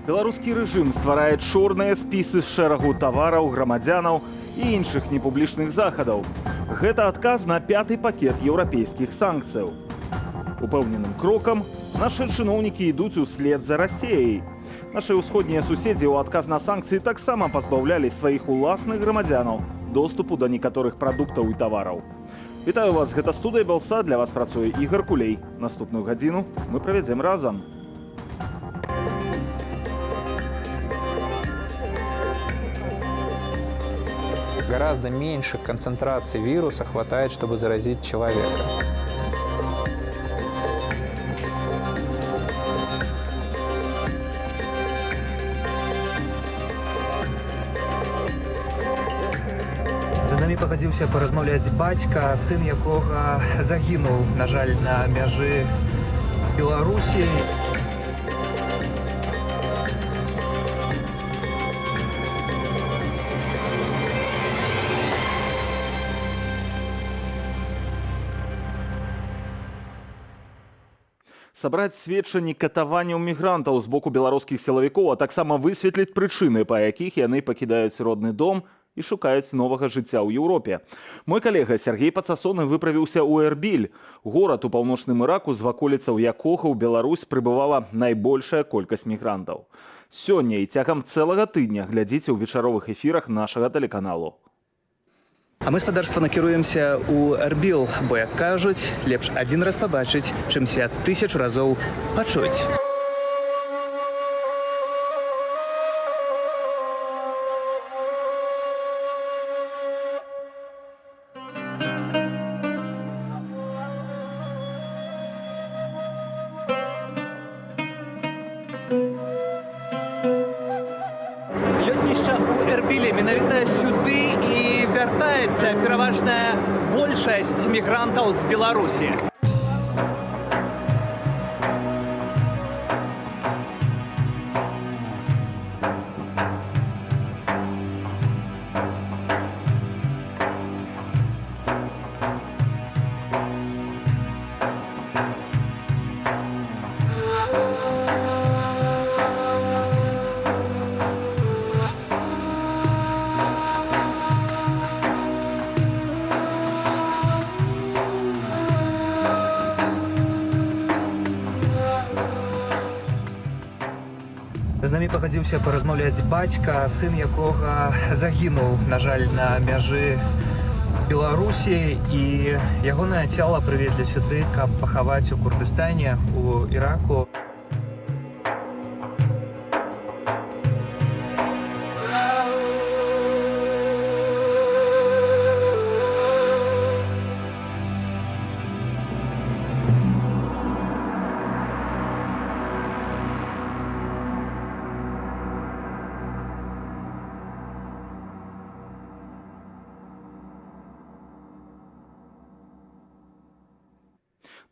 Беларускі рэжым стварае чорныя спісы з шэрагу тавараў, грамадзянаў і іншых непублічных захадаў. Гэта адказ на пяты пакет еўрапейскіх санкцыяў. Упэўненым крокам нашы чыноўнікі ідуць услед за Расеяй. Нашы ўсходнія суседзі ў адказ на санкцыі таксама пазбаўлялі сваіх уласных грамадзянаў доступу да некаторых прадуктаў і тавараў. Вітаю вас, гэта студыя Белсат, для вас працуе Ігар Кулей. Наступную гадзіну мы правядзем разам. Гораздо меньше концентрации вируса хватает, чтобы заразить человека. З намі пагадзіўся паразмаўляць бацька, сын якога загінуў, на жаль, на мяжы Беларусі. Сабраць сведчанні катаванняў мігрантаў з боку беларускіх сілавікоў, а таксама высветліць прычыны, па якіх яны пакідаюць родны дом і шукаюць новага жыцця ў Еўропе. Мой калега Сяргей Пацасоны выправіўся ў Эрбіль, горад у паўночным Іраку, з ваколіцаў якога ў Беларусь прыбывала найбольшая колькасць мігрантаў. Сёння і цягам цэлага тыдня глядзіце ў вечаровых эфірах нашага тэлеканалу. А мы, спадарства, накіруемся ў Эрбіл, бо, як кажуць, лепш адзін раз пабачыць, чымся тысячу разоў пачуць. Лётнішча ў Эрбілі, менавіта сюды і вяртаецца пераважная большасць мігрантаў з Беларусі. З намі пагадзіўся паразмаўляць бацька, сын якога загінуў, на жаль, на мяжы Беларусі, і ягонае цела прывезлі сюды, каб пахаваць у Курдыстане, у Іраку.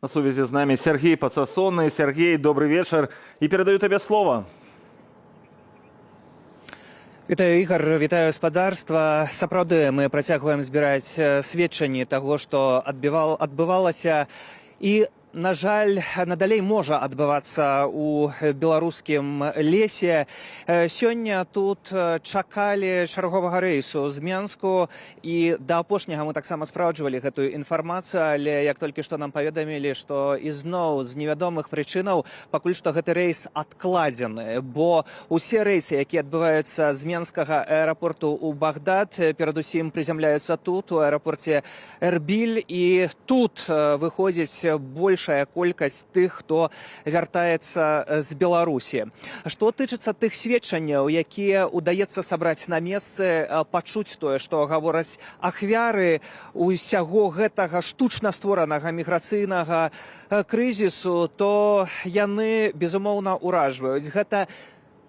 На сувязі з намі Сяргей Пацасоны. Сяргей, добры вечар і перадаю табе слова. Вітаю, Ігар, вітаю, спадарства. Сапраўды, мы працягваем збіраць сведчанні таго, што адбывалася і, на жаль, надалей можа адбывацца ў беларускім лесе. Сёння тут чакалі чарговага рэйсу з Менску, і да апошняга мы таксама спраўджвалі гэтую інфармацыю, але як толькі што нам паведамілі, што ізноў з невядомых прычынаў пакуль што гэты рэйс адкладзены, бо усе рэйсы, якія адбываюцца з менскага аэрапорту ў Багдад, перадусім прызямляюцца тут, у аэрапорце Эрбіль, і тут выходзіць большая колькасць тых, хто вяртаецца з Беларусі. Што тычыцца тых сведчанняў, якія удаецца сабраць на месцы, пачуць тое, што гавораць ахвяры усяго гэтага штучна створанага міграцыйнага крызісу, то яны, безумоўна, уражваюць. Гэта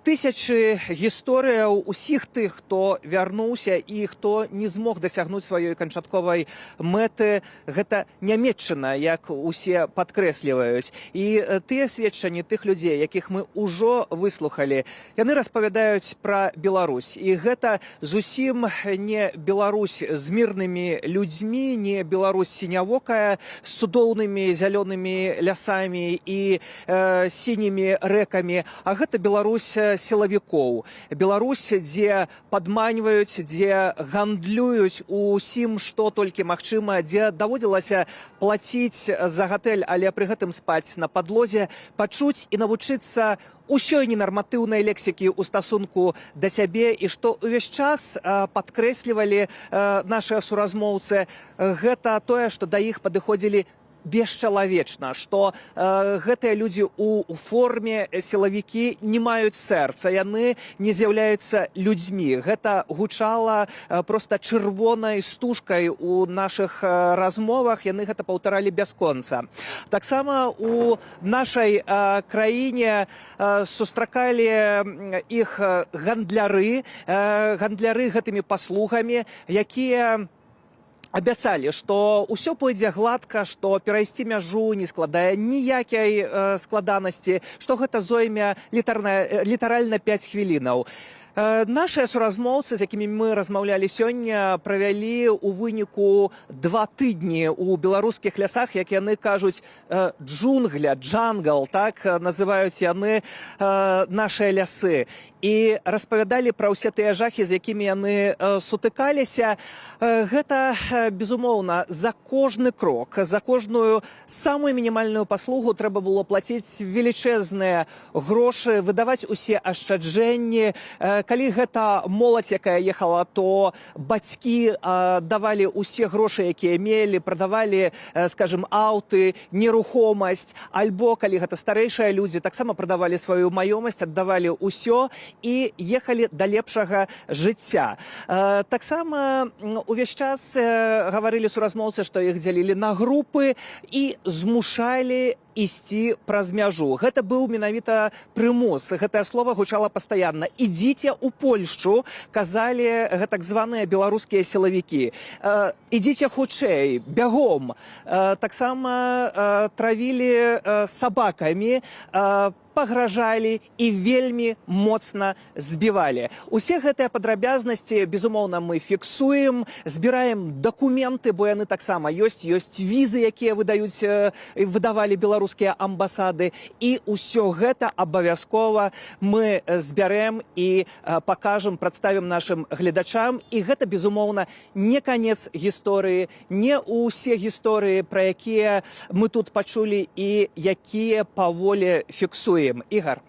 тысячы гісторыяў усіх тых, хто вярнуўся і хто не змог дасягнуць сваёй канчатковай мэты. Гэта Нямеччына, як усе падкрэсліваюць. І тыя сведчанні тых людзей, якіх мы ўжо выслухалі, яны распавядаюць пра Беларусь. І гэта зусім не Беларусь з мірнымі людзьмі, не Беларусь сінявокая з цудоўнымі зялёнымі лясамі і сінімі рэкамі, а гэта Беларусь, сілавікоў. Беларусь, дзе падманьваюць, дзе гандлююць усім, што толькі магчыма, дзе даводзілася плаціць за гатэль, але пры гэтым спаць на падлозе, пачуць і навучыцца ўсёй ненарматыўнай лексікі ў стасунку да сябе. І што ўвесь час падкрэслівалі нашыя суразмоўцы, гэта тое, што да іх падыходзілі бесчалавечна, што гэтыя людзі ў форме, сілавікі, не маюць сэрца, яны не з'яўляюцца людзьмі. Гэта гучала проста чырвонай стужкай у нашых размовах, яны гэта паўтаралі бясконца. Таксама у нашай краіне сустракалі іх гандляры гэтымі паслугамі, якія абяцалі, што ўсё пойдзе гладка, што перайсці мяжу не складае ніякай складанасці, што гэта зойме літаральна 5 хвілінаў. Нашыя суразмоўцы, з якімі мы размаўлялі сёння, правялі ў выніку 2 тыдні ў беларускіх лясах, як яны кажуць, джунгля, джангл, так называюць яны нашыя лясы. І распавядалі пра ўсе тыя жахі, з якімі яны сутыкаліся. Гэта, безумоўна, за кожны крок, за кожную самую мінімальную паслугу трэба было плаціць велічэзныя грошы, выдаваць усе ашчаджэнні. Калі гэта моладзь, якая ехала, то бацькі давалі ўсе грошы, якія мелі, прадавалі, скажем, аўты, нерухомасць, альбо калі гэта старэйшыя людзі, таксама прадавалі сваю маёмасць, аддавалі ўсё і ехалі да лепшага жыцця. Таксама увесь час гаварылі суразмоўцы, што іх дзялілі на групы і змушалі ісці праз мяжу. Гэта быў менавіта прымус. Гэтае слово гучала пастаянна. «Ідзіце ў Польшчу», казалі гэтак званыя беларускія сілавікі. «Ідзіце хутчэй, бягом». Таксама травілі сабакамі, пагражалі і вельмі моцна збівалі. Усе гэтыя падрабязнасці, безумоўна, мы фіксуем, збіраем дакументы, бо яны таксама ёсць, ёсць візы, якія выдаюць, выдавалі беларускія амбасады, і ўсё гэта абавязкова мы збярэм і пакажам, прадставім нашым гледачам. І гэта, безумоўна, не канец гісторыі, не ўсе гісторыі, пра якія мы тут пачулі і якія паволі фіксуем. Ігар.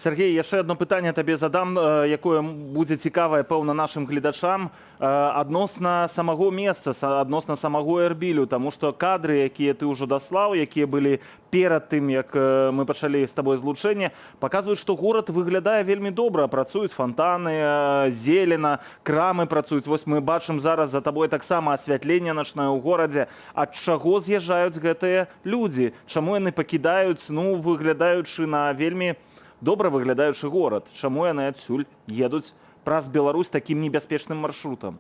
Сяргей, яшчэ адно пытанне табе задам, якое будзе цікавае, пэўна, нашым гледачам, адносна самого месца, адносна самого Эрбілю, таму што кадры, якія ты ўжо даслаў, якія былі перад тым, як мы пачалі з табой злучэнне, паказваюць, што горад выглядае вельмі добра, працуюць фантаны, зелена, крамы працуюць. Вось мы бачым зараз за табой таксама асвятленне начное ў горадзе. Ад чаго з'язджаюць гэтыя людзі? Чаму яны пакідаюць, ну, выглядаючы на вельмі добра выглядаючы горад? Чаму яны адсюль едуць праз Беларусь такім небяспечным маршрутам?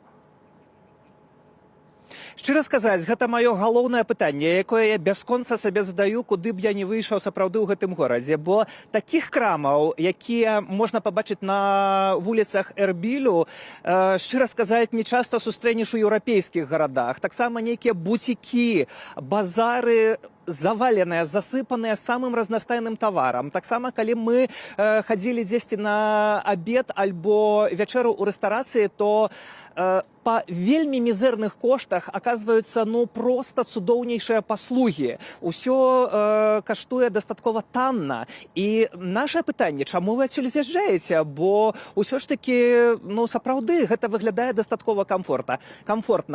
Шчыра сказаць, гэта маё галоўнае пытанне, якое я бясконца сабе задаю, куды б я не выйшаў сапраўды ў гэтым горадзе, бо такіх крамаў, якія можна пабачыць на вуліцах Эрбілю, шчыра сказаць, не часта сустрэнеш у еўрапейскіх гарадах. Таксама нейкія буцікі, базары заваленыя, засыпаныя самым разнастайным таварам. Таксама, калі мы хадзілі дзесьці на абед альбо вячэру ў рэстарацыі, то па вельмі мізэрных коштах аказваюцца, ну, проста цудоўнейшыя паслугі. Усё каштуе дастаткова танна. І наше пытанне: чаму вы адсюль з'язджаеце? Бо ўсё ж такі, ну, сапраўды гэта выглядае дастаткова камфортна.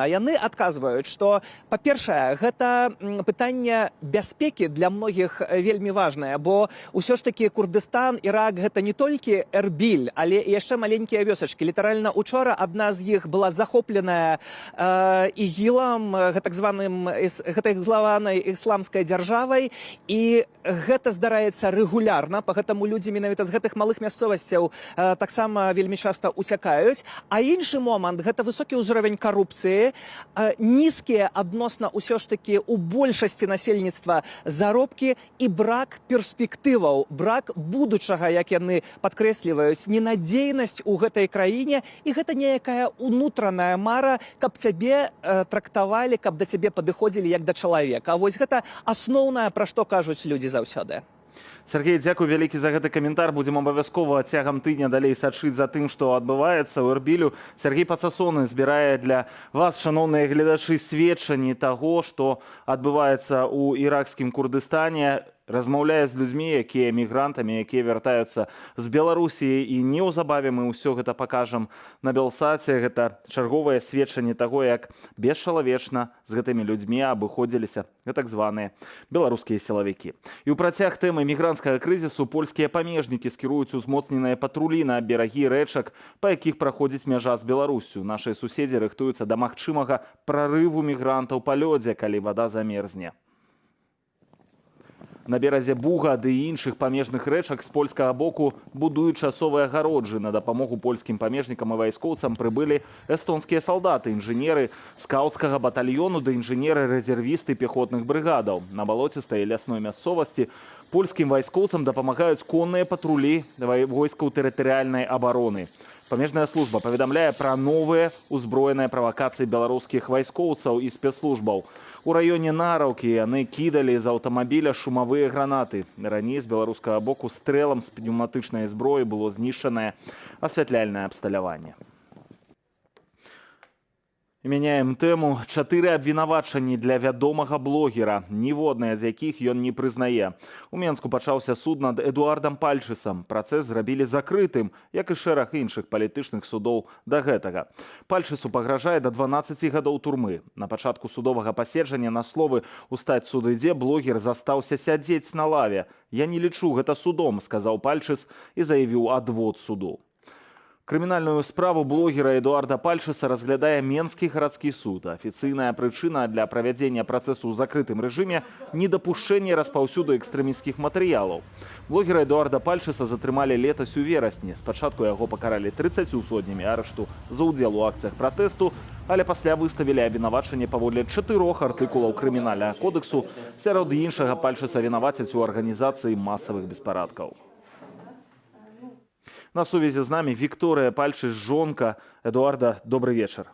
Яны адказваюць, што, па-першае, гэта пытанне бяспекі для многіх вельмі важнае, бо ўсё ж такі Курдыстан, Ірак — гэта не толькі Эрбіль, але і яшчэ маленькія вёсачкі. Літаральна учора адна з іх была захопленая ІГІЛам, гэтак званым гэтай званай Ісламскай дзяржавай, і гэта здараецца рэгулярна, па гэтаму людзі менавіта з гэтых малых мясцовасцяў таксама вельмі часта уцякаюць. А іншы момант — гэта высокі ўзровень карупцыі, нізкія адносна ўсё ж такі у большасці насельніцтва заробкі і брак перспектываў, брак будучага, як яны падкрэсліваюць, ненадзейнасць у гэтай краіне, і гэта неякая унутраная мара, каб цябе трактавалі, каб да цябе падыходзілі як да чалавека. Вось гэта асноўнае, пра што кажуць людзі заўсёды. Сяргей, дзякуй вялікі за гэты каментар. Будзем абавязкова цягам тыдня далей сачыць за тым, што адбываецца ў Эрбілю. Сяргей Пацасоны збірае для вас, шаноўныя гледачы, сведчанні таго, што адбываецца ў іракскім Курдыстане, размаўляе з людзьмі, якія мігрантамі, якія вяртаюцца з Беларусі, і неўзабаве мы ўсё гэта пакажам на Белсаце. Гэта чарговае сведчанне таго, як бесчалавечна з гэтымі людзьмі абыходзіліся гэтак званыя беларускія сілавікі. І ў працяг тэмы мігранцкага крызісу: польскія памежнікі скіруюць узмоцненыя патрулі на берагі рэчак, па якіх праходзіць мяжа з Беларуссю. Нашыя суседзі рыхтуюцца да магчымага прарыву мігрантаў па лёдзе, калі вада замерзне. На беразе Буга ды іншых памежных рэчак з польскага боку будуюць часовыя агароджы. На дапамогу польскім памежнікам і вайскоўцам прыбылі эстонскія салдаты, інжынеры скаўцкага батальёну ды інжынеры-рэзервісты пехотных брыгадаў. На балоцістай лясной мясцовасці польскім вайскоўцам дапамагаюць конныя патрулі войскаў тэрытарыяльнай абароны. Памежная служба паведамляе пра новыя ўзброеныя правакацыі беларускіх вайскоўцаў і спецслужбаў. У раёне Нараўкі яны кідалі з аўтамабіля шумавыя гранаты. Раней з беларускага боку стрэлам з пнеўматычнай зброі было знішчанае асвятляльнае абсталяванне. Мяняем тэму. Чатыры абвінавачанні для вядомага блогера, ніводнае з якіх ён не прызнае. У Менску пачаўся суд над Эдуардам Пальчысам. Працэс зрабілі закрытым, як і шэраг іншых палітычных судоў да гэтага. Пальчысу пагражае да 12 гадоў турмы. На пачатку судовага паседжання на словы «Устаць, суд ідзе» блогер застаўся сядзець на лаве. «Я не лічу гэта судом», — сказаў Пальчыс і заявіў адвод суду. Крымінальную справу блогера Эдуарда Пальчыса разглядае Менскі гарадскі суд. Афіцыйная прычына для правядзення працэсу ў закрытым рэжыме — недапушчэнне распаўсюду экстрэмісцкіх матэрыялаў. Блогера Эдуарда Пальчыса затрымалі летась у верасні. Спачатку яго пакаралі 30 сотнямі арышту за ўдзел у акцыях пратэсту, але пасля выставілі абвінавачанне паводле чатырох артыкулаў крымінальнага кодэксу. Сярод іншага, Пальчыса вінавацяць у арганізацыі масавых беспарадкаў. На сувязі з намі Вікторыя Пальчыс, жонка Эдуарда. Добры вечар.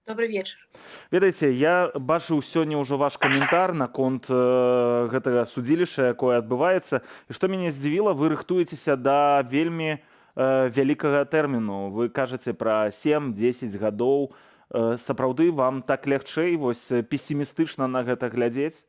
Добрый вечер. Ведаеце, я бачыў сёння ўжо ваш каментар наконт гэтага судзілішча, якое адбываецца. І што мяне здзівіла, вы рыхтуецеся да вельмі вялікага тэрміну. Вы кажаце пра 7-10 гадоў. Сапраўды вам так лягчэй вось песімістычна на гэта глядзець?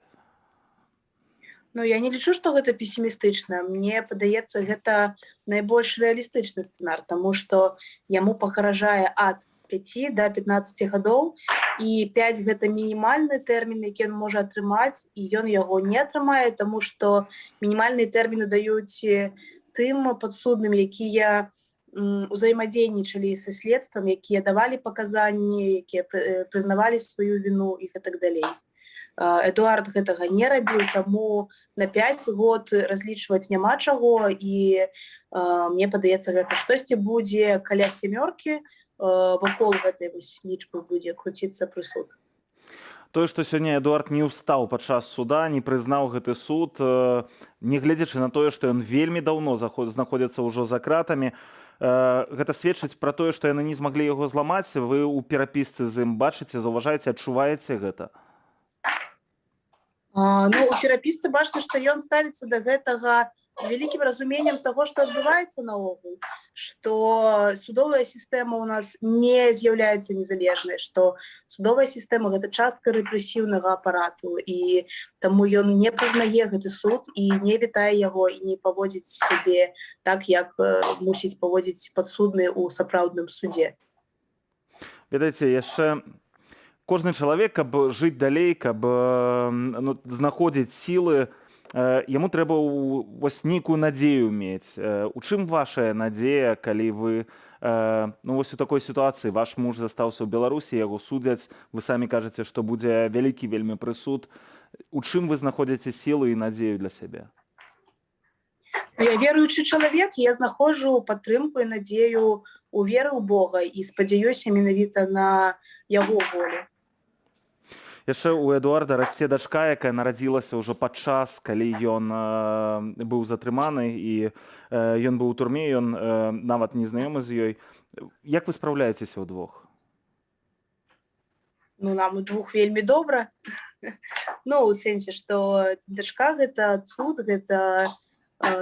Ну, я не лічу, што гэта песімістычна. Мне падаецца, гэта найбольш рэалістычны сцэнар, таму што яму пагражае ад 5 до 15 гадоў, і 5 — гэта мінімальны тэрмін, які ён можа атрымаць, і ён яго не атрымае, таму што мінімальныя тэрміны даюць тым падсудным, якія узаемадзейнічалі са следствам, якія давалі паказанні, якія прызнавалі сваю віну і гэтак далей. Эдуард гэтага не рабіў, таму на 5 год разлічваць няма чаго, і мне падаецца, гэта штосьці будзе каля сямёркі, вакол гэтай вось лічбы будзе круціцца прысуд. Тое, што сёння Эдуард не ўстаў падчас суда, не прызнаў гэты суд, нягледзячы на тое, што ён вельмі даўно знаходзіцца ўжо за кратамі, гэта сведчыць пра тое, што яны не змаглі яго зламаць. Вы ў перапісцы з ім бачыце, заўважаеце, адчуваеце гэта? Ну, у перапісцы бачна, што ён ставіцца да гэтага з вялікім разуменнем таго, што адбываецца наогул, што судовая сістэма ў нас не з'яўляецца незалежнай, што судовая сістэма — гэта частка рэпрэсіўнага апарату, і таму ён не прызнае гэты суд і не вітае яго, і не паводзіць сябе так, як мусіць паводзіць падсудны ў сапраўдным судзе. Ведаеце, яшчэ кожны чалавек, каб жыць далей, каб ну, знаходзіць сілы, яму трэба вось нейкую надзею мець. У чым вашая надзея, калі вы ну, вось у такой сітуацыі, ваш муж застаўся ў Беларусі, яго судзяць, вы самі кажаце, што будзе вялікі вельмі прысуд. У чым вы знаходзіце сілы і надзею для сябе? Ну, я веруючы чалавек, я знаходжу падтрымку і надзею у веры ў Бога і спадзяюся менавіта на яго волю. Яшчэ у Эдуарда расце дачка, якая нарадзілася ўжо падчас, калі ён быў затрыманы і ён быў у турме, ён нават не знаёмы з ёй. Як вы спраўляецеся ўдвох? Ну, нам удвух вельмі добра. Ну, у сэнсе, што дачка — гэта цуд, гэта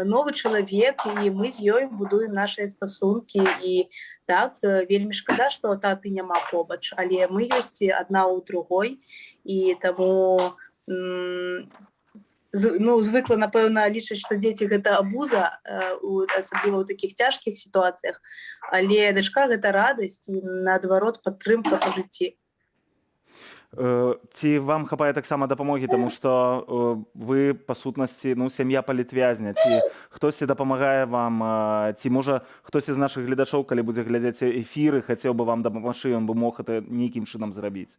новы чалавек, і мы з ёй будуем нашыя стасункі. І так, вельмі шкада, што таты няма побач, але мы ёсць адна ў другой, і таму ну, звыкла, напэўна, лічыць, што дзеці — гэта абуза, асабліва ў такіх цяжкіх сітуацыях, але дачка — гэта радасць і, наадварот, падтрымка па жыцці. Ці вам хапае таксама дапамогі, таму што вы па сутнасці, ну, сям'я палітвязня? Ці хтосьці дапамагае вам, ці, можа, хтосьці з нашых гледачоў, калі будзе глядзець эфіры, хацеў бы вам дапамагчы, ён бы мог это нейкім чынам зрабіць?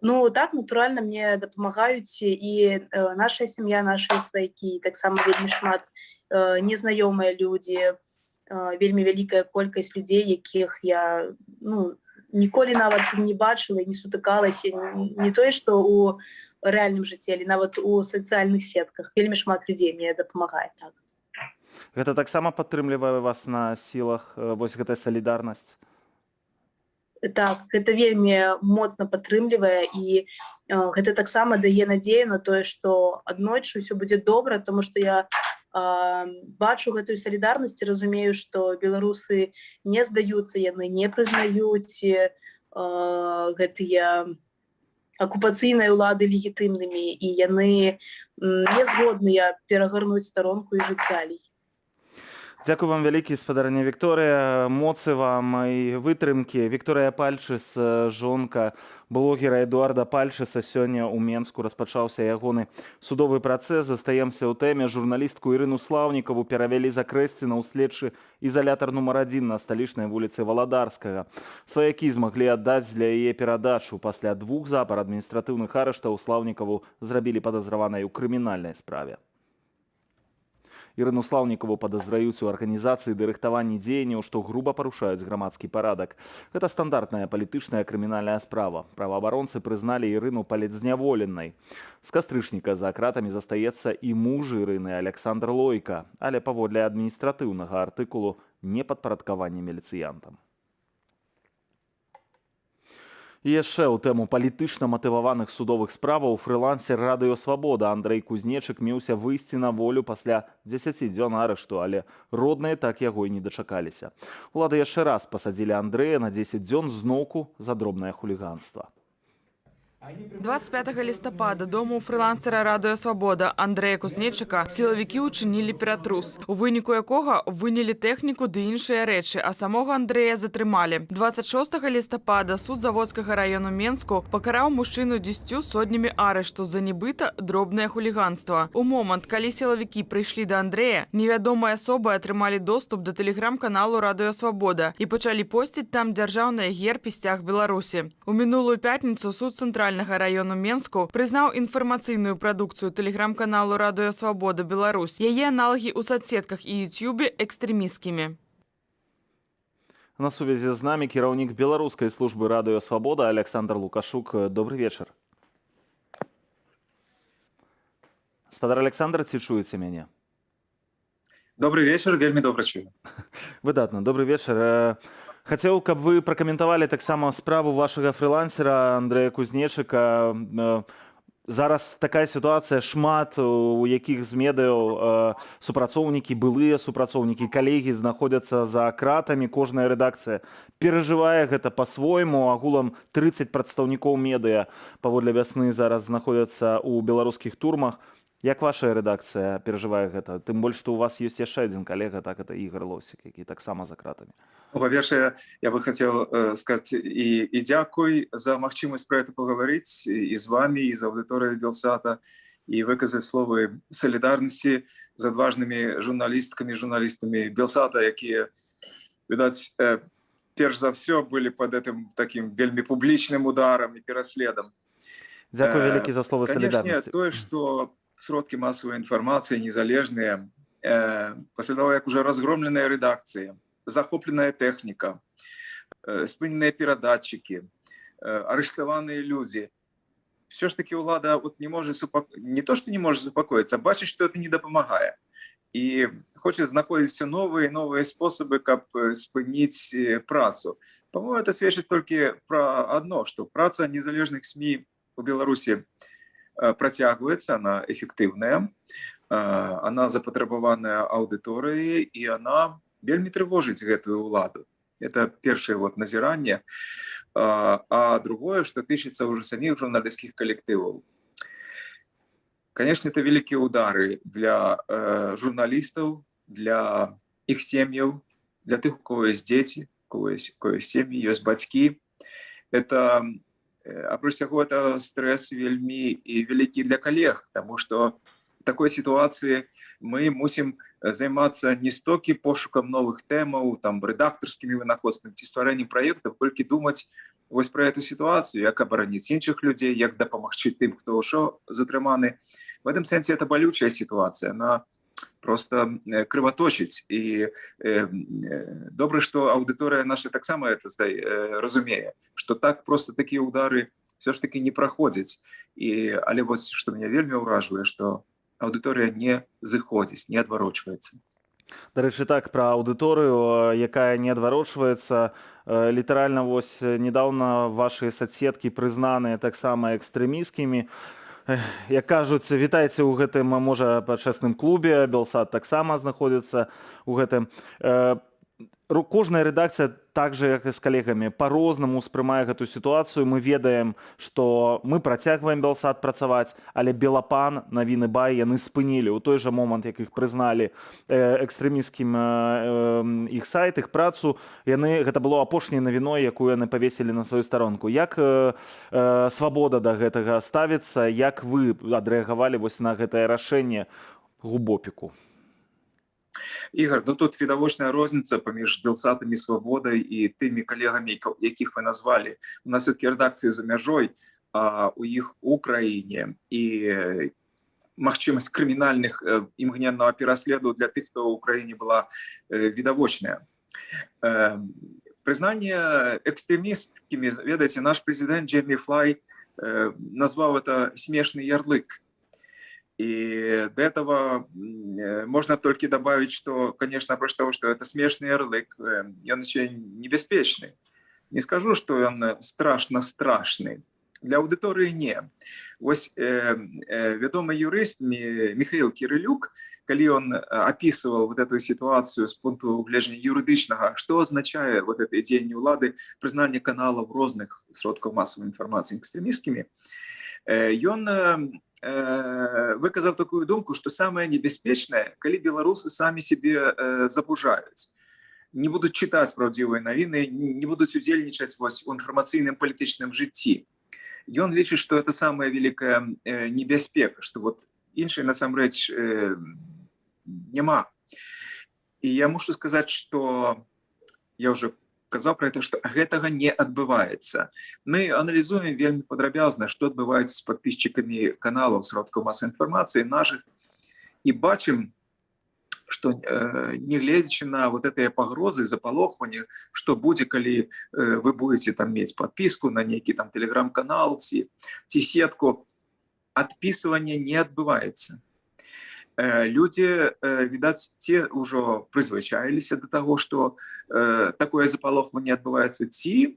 Ну так, натуральна, мне дапамагаюць і наша сям'я, нашыя сваякі, таксама вельмі шмат незнаёмыя людзі, вельмі вялікая колькасць людзей, якіх я, ну, ніколі нават не бачыла і не сутыкалася, не тое што у рэальным жыцці, але нават у сацыяльных сетках. Вельмі шмат людзей мне дапамагае, так. Гэта таксама падтрымлівае вас на сілах, вось гэтая салідарнасць? Так, гэта вельмі моцна падтрымлівае, і гэта таксама дае надзею на тое, што аднойчы ўсё будзе добра, тому што я бачу гэтую салідарнасць і разумею, што беларусы не здаюцца, яны не прызнаюць гэтыя акупацыйнай улады легітымнымі, і яны не згодныя перагарнуць старонку і жыць далей. Дзякуй вам вялікі, спадарня Вікторыя, моцы вам і вытрымкі. Вікторыя Пальчыс, жонка блогера Эдуарда Пальчыса. Сёння ў Менску распачаўся ягоны судовы працэс. Застаемся ў тэме. Журналістку Ірыну Слаўнікаву перавялі з Акрэсціна ў следчы ізалятар нумар 1 на сталічнай вуліцы Валадарскага. Сваякі змаглі аддаць для яе перадачу. Пасля двух запар адміністратыўных арыштаў Слаўнікаву зрабілі падазраванай у крымінальнай справе. Ірыну Слаўнікаву падазраюць у арганізацыі ды рыхтаванні дзеянняў, што груба парушаюць грамадскі парадак. Гэта стандартная палітычная крымінальная справа. Праваабаронцы прызналі Ірыну палітзняволенай. З кастрычніка за кратамі застаецца і муж Ірыны Аляксандр Лойка, але паводле адміністратыўнага артыкулу непадпарадкавання міліцыянтам. І яшчэ ў тэму палітычна матываваных судовых справаў: фрылансер Радыё Свабода Андрэй Кузнечык меўся выйсці на волю пасля 10 дзён арышту, але родныя так яго і не дачакаліся. Улады яшчэ раз пасадзілі Андрэя на 10 дзён, зноўку за дробнае хуліганства. 25 лістапада дому фрылансера Радыё Свабода Андрэя Кузнечыка сілавікі ўчынілі ператрус, у выніку якога вынялі тэхніку ды іншыя рэчы, а самога Андрэя затрымалі. 26 лістапада суд Заводскага раёну Менску пакараў мужчыну 10 сотнямі арышту за нібыта дробнае хуліганства. У момант, калі сілавікі прыйшлі да Андрэя, невядомыя асобы атрымалі доступ да тэлеграм-каналу Радыё Свабода і пачалі посціць там дзяржаўныя герб і сцяг Беларусі. У мінулую пятніцу суд Цэнтральнага раёну Менску прызнаў інфармацыйную прадукцыю тэлеграм-каналу Радыё Свабода Беларусь, яе аналагі ў сацсетках і Ютюбе экстрэмісцкімі. На сувязі з намі кіраўнік беларускай службы Радыё Свабода Аляксандр Лукашук. Добры вечар. Спадар Аляксандр, ці чуеце мяне? Добры вечар, вельмі добра чую. Выдатна, добры вечар. Хацеў, каб вы пракаментавалі таксама справу вашага фрылансера Андрэя Кузнечыка. Зараз такая сітуацыя: шмат у якіх з медыяў супрацоўнікі, былыя супрацоўнікі, калегі знаходзяцца за кратамі. Кожная рэдакцыя перажывае гэта па-свойму. Агулам 30 прадстаўнікоў медыа паводле «Вясны» зараз знаходзяцца ў беларускіх турмах. Як ваша рэдакцыя перажывае гэта? Тым больш, што у вас ёсць яшчэ адзін калега, так, это Ігар Лосік, які таксама за кратамі. Ну, па-першае, я бы хацеў сказаць і дзякуй за магчымасць пра это пагаварыць і з вами, і з аўдыторыяй Белсата, і выказаць словы салідарнасці з адважнымі журналісткамі, журналістамі Белсата, якія, відаць, перш за ўсё былі под гэтым таким вельмі публічным ударам і пераследам. Дзякуй вялікі за словы Канешне, салідарнасці. тое, што сродкі масавай інфармацыі незалежныя, пасля того, як уже разгромленая рэдакцыя, захопленая тэхніка, спыненыя перадатчыкі, арыштаваныя людзі, все ж таки ўлада вот не может не то что не может супакоіцца, бачыць, что это не дапамагае, і хочет знаходзіць все новыя і новыя спосабы, каб спыніць працу. По-моему, это сведчыць толькі пра одно, что праца незалежных СМІ у Беларусі працягваецца, она эфектыўная, она запатрабаваная аўдыторыі, і она вельмі трывожыць гэтую ўладу. Это першае вот назіранне. А другое, что тычыцца уже саміх журналісцкіх калектываў, конечно, это вялікія удары для журналістаў, для іх сем'яў, для тых, у кого есть дзеці, у кого есть сем'і, ёсць бацькі. Это, апроч таго, это стресс вельмі і вялікі для калег, тому что в такой ситуации мы мусім займацца не столькі пошукам новых тэмаў, там, рэдактарскімі вынаходствамі ці стварэннем праектаў, колькі думаць вось пра эту сітуацыю, як абараніць іншых людзей, як дапамагчы тым, хто ўжо затрыманы. В этом сэнсе это балючая сітуацыя, она просто крываточыць. І добра, что аўдыторыя наша таксама это разумее, что так просто такія удары все ж таки не праходзяць. І але вось что меня вельмі ўражвае, что аўдыторыя не зыходзіць, не адварочваецца. Дарэчы, так, пра аўдыторыю, якая не адварочваецца. Літаральна вось недавно ваши соцсеткі прызнаныя таксама экстрэмісцкімі. Як кажуць, вітайце ў гэтым, можа, пачэсным клубе. Белсат таксама знаходзіцца ў гэтым. Кожная рэдакцыя, так же як і з калегамі, по-рознаму успрымае гэтую сітуацыю. Мы ведаем, што мы працягваем, Белсат, працаваць, але Белапан, Навіны Бай яны спынілі ў той жа момант, як іх прызналі экстрэмісцкім, іх сайт, іх працу. Яны, гэта было апошняй навіной, якую яны павесілі на сваю старонку. Як Свабода да гэтага ставіцца? Як вы адрэагавалі вось на гэтае рашэнне губопіку? Ігор, ну, тут відавочная розніца паміж Белсатам і Свабодай і тымі калегамі, якіх вы назвалі. У нас все-таки рэдакцыі за мяжой, а у іх у краіне, і магчымасць крымінальных імгненнага пераследу для тых, хто ў краіне, была відавочная. Прызнанне экстрэмісткімі, ведаеце, наш прэзідэнт Джеймі Флай назваў это «смешный ярлык». И до этого можно только добавить, что, конечно, апроч того, что это смешный ярлык, он еще небяспечны. Не скажу, что он страшно страшный. Для аўдыторыі не. Вось вядомы юрыст Михаил Кирилюк, калі он описывал вот эту ситуацию с пункту гледжання юрыдычнага, что означае вот это дзеянне ўлады, прызнанне каналаў розных сродкаў масавай інфармацыі экстрэмісцкімі, ён выказаў такую думку, что самое небяспечнае, калі беларусы самі себе запужаюць, не будуць чытаць праўдзівыя навіны, не будуць удзельнічаць вось у інфармацыйным палітычным жыцці. Ён лічыць, что это самая вялікая небяспека, что вот іншай насамрэч няма. І я мушу сказаць, что я уже казаў про это, что гэтага не адбываецца. Мы аналізуем вельмі падрабязна, что адбываецца з подписчиками каналаў сродкаў масавай інфармацыі наших, і бачым, что, нягледзячы на вот гэтыя пагрозы, запалохванне, что будзе, калі вы будете там мець подписку на нейкі там телеграм-канал ці сетку, адпісванне не адбываецца. Людзі, відаць, ці ўжо прызвычаіліся до таго, что такое запалохванне адбываецца, ці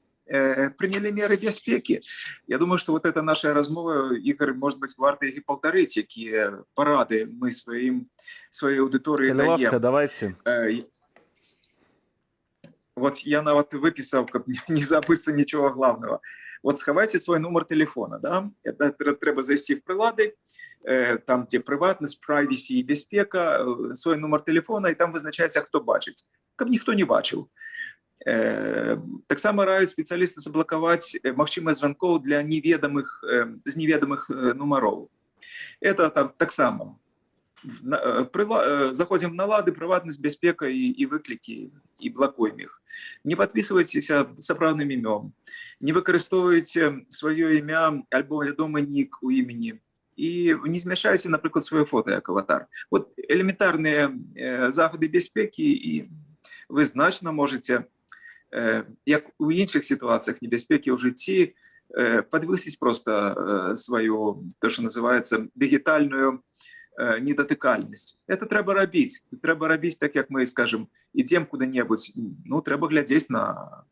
прынялі меры бяспекі. Я думаю, что вот эта наша размова, Игорь, может быть, варта іх і паўтарыць, якія парады мы сваёй аўдыторыі Калі ласка, даем. Давайте. Вот я нават выпісаў, каб не забыцца нічога главного. Вот схавайце свой нумар телефона, да? Это трэба зайсці в прылады, там, дзе прыватнасць, privacy і бяспека, свой нумар телефона, і там вызначаецца, хто бачыць, каб ніхто не бачыў. Таксама раюць спецыялісты заблакаваць магчымасць званкоў для неведамых з неведамых нумароў. Это там таксама заходзім на лады, прыватнасць, бяспека і выклікі, і блакуем іх. Не падпісвайцеся сапраўдным імём, не выкарыстоўвайце сваё імя альбо вядомы нік у імені і не змяшчайце, напрыклад, сваё фото як аватар. Вот элементарныя захады бяспекі, і вы значна можете, як у іншых сітуацыях небяспекі ў жыцці, падвысіць просто сваю, то, что называется, дыгітальную недатыкальнасць. Это трэба рабіць, трэба рабіць так, як мы, скажем, ідзем куды-небудзь, ну, трэба глядзець на,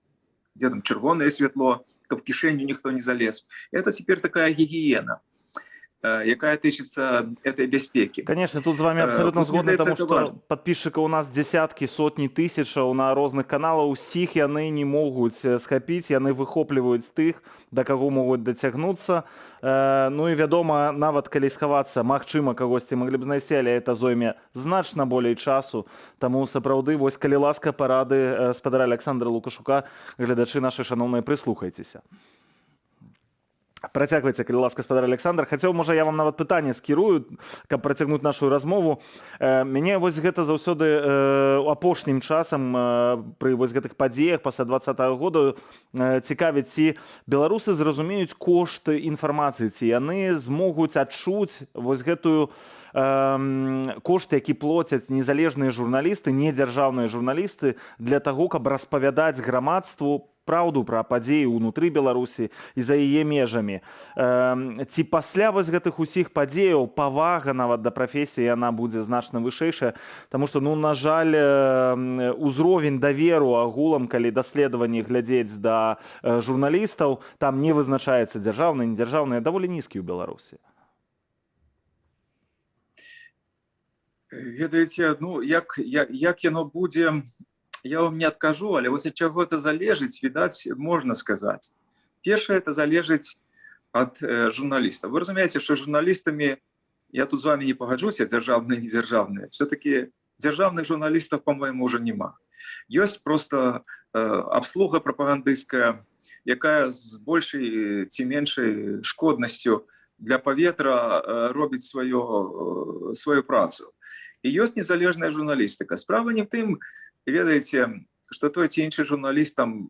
дзе там чырвонае святло, Каб кішэню ніхто не залез. Это теперь такая гігіена, якая тычыцца этой бяспекі. Конечно, тут з вами абсолютно згодны, тому что подписчикаў у нас десяткі, сотні тысячаў на розных каналах, усіх яны не могуць схапіць, яны выхопліваюць тых, да каго могуць дацягнуцца. Ну і, вядома, нават калі схавацца, магчыма, кагосьці маглі б знайсці, але это зойме значна болей часу. Таму сапраўды, вось, калі ласка, парады спадара Александра Лукашука, гледачы нашы шаноўныя, прыслухайцеся. Працягвайце, калі ласка, спадар Александр. Хацеў, можа, я вам нават пытанне скірую, каб працягнуць нашу размову. Мяне вось гэта заўсёды апошнім часам пры вось гэтых падзеях пасля 20-го году цікавіць, ці беларусы зразумеюць кошты інфармацыі, ці яны змогуць адчуць вось гэтую кошт, які плоцяць незалежныя журналісты, недзяржаўныя журналісты для таго, каб распавядаць грамадству праўду пра падзеі ўнутры Беларусі і за яе межамі. Ці пасля вось гэтых усіх падзеяў павага нават да прафесіі, яна будзе значна вышэйшая? Таму што, ну, на жаль, узровень даверу агулам, калі даследаванні глядзець да журналістаў, там не вызначаецца, дзяржаўныя, недзяржаўныя, даволі нізкі ў Беларусі. Ведаеце, ну, як яно будзе, я вам не адкажу, але вось ад чаго это залежыць, відаць, можна сказаць. Першае, это залежыць ад журналістаў. Вы разумееце, што журналістамі, я тут з вами не пагаджуся, дзяржаўныя, недзяржаўныя. Все-таки дзяржаўных журналістаў, по-моему, уже няма. Ёсць просто абслуга прапагандысцкая, якая з большай ці меншай шкоднасцю для паветра робіць сваю працу. І ёсць незалежная журналістыка. Справа не в тым, ведаеце, што той ці іншы журналіст там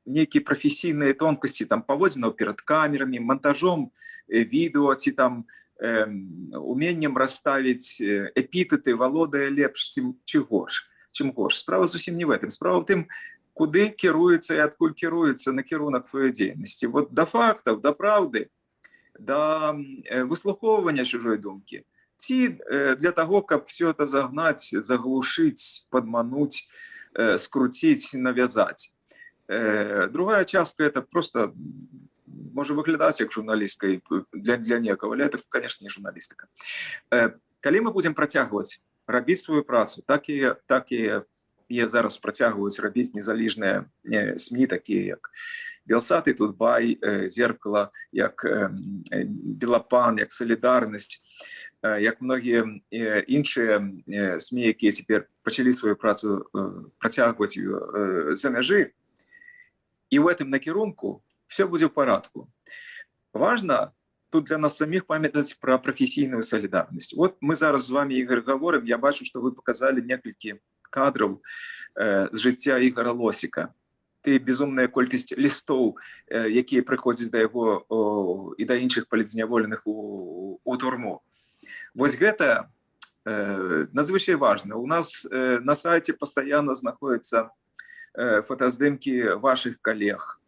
нейкія прафесійныя тонкасці там паводзінаў перад камерамі, монтажом відэо ці там уменнем расставіць эпітэты валодае лепш ці, ці горш, чым горш. Справа зусім не в этом. Справа в тым, куды кіруецца і адкуль кіруецца накірунак твоей дзейнасці. Вот да фактаў, да праўды, да выслухоўвання чужой думкі ці для того, каб все это загнаць, заглушыць, падмануць, скруціць, навязаць. Другая частка — это просто можа выглядаць як журналісткай для некага, але это, конечно, не журналістыка. Калі мы будзем працягваць рабіць сваю працу, так і е зараз працягваюць рабіць незалежныя СМІ, такія як Белсат і Тутбай, Зеркало, як Белапан, як Салідарнасць, як многія іншыя СМІ, якія цяпер пачалі сваю працу працягваць за мяжы, і ў гэтым накірунку все будзе ў парадку. Важно тут для нас саміх памятаць пра прафесійную салідарнасць. Вот мы зараз з вами, Ігор, гаворым, я бачу, што вы показалі некалькі кадраў з жыцця Ігора Лосіка. Ты безумная колькасць лістоў, якія прыходзяць да яго і да іншых палітзняволеных у турму. Вось гэта надзвычай важна. У нас на сайце пастаянна знаходзяцца фотаздымкі вашых калег,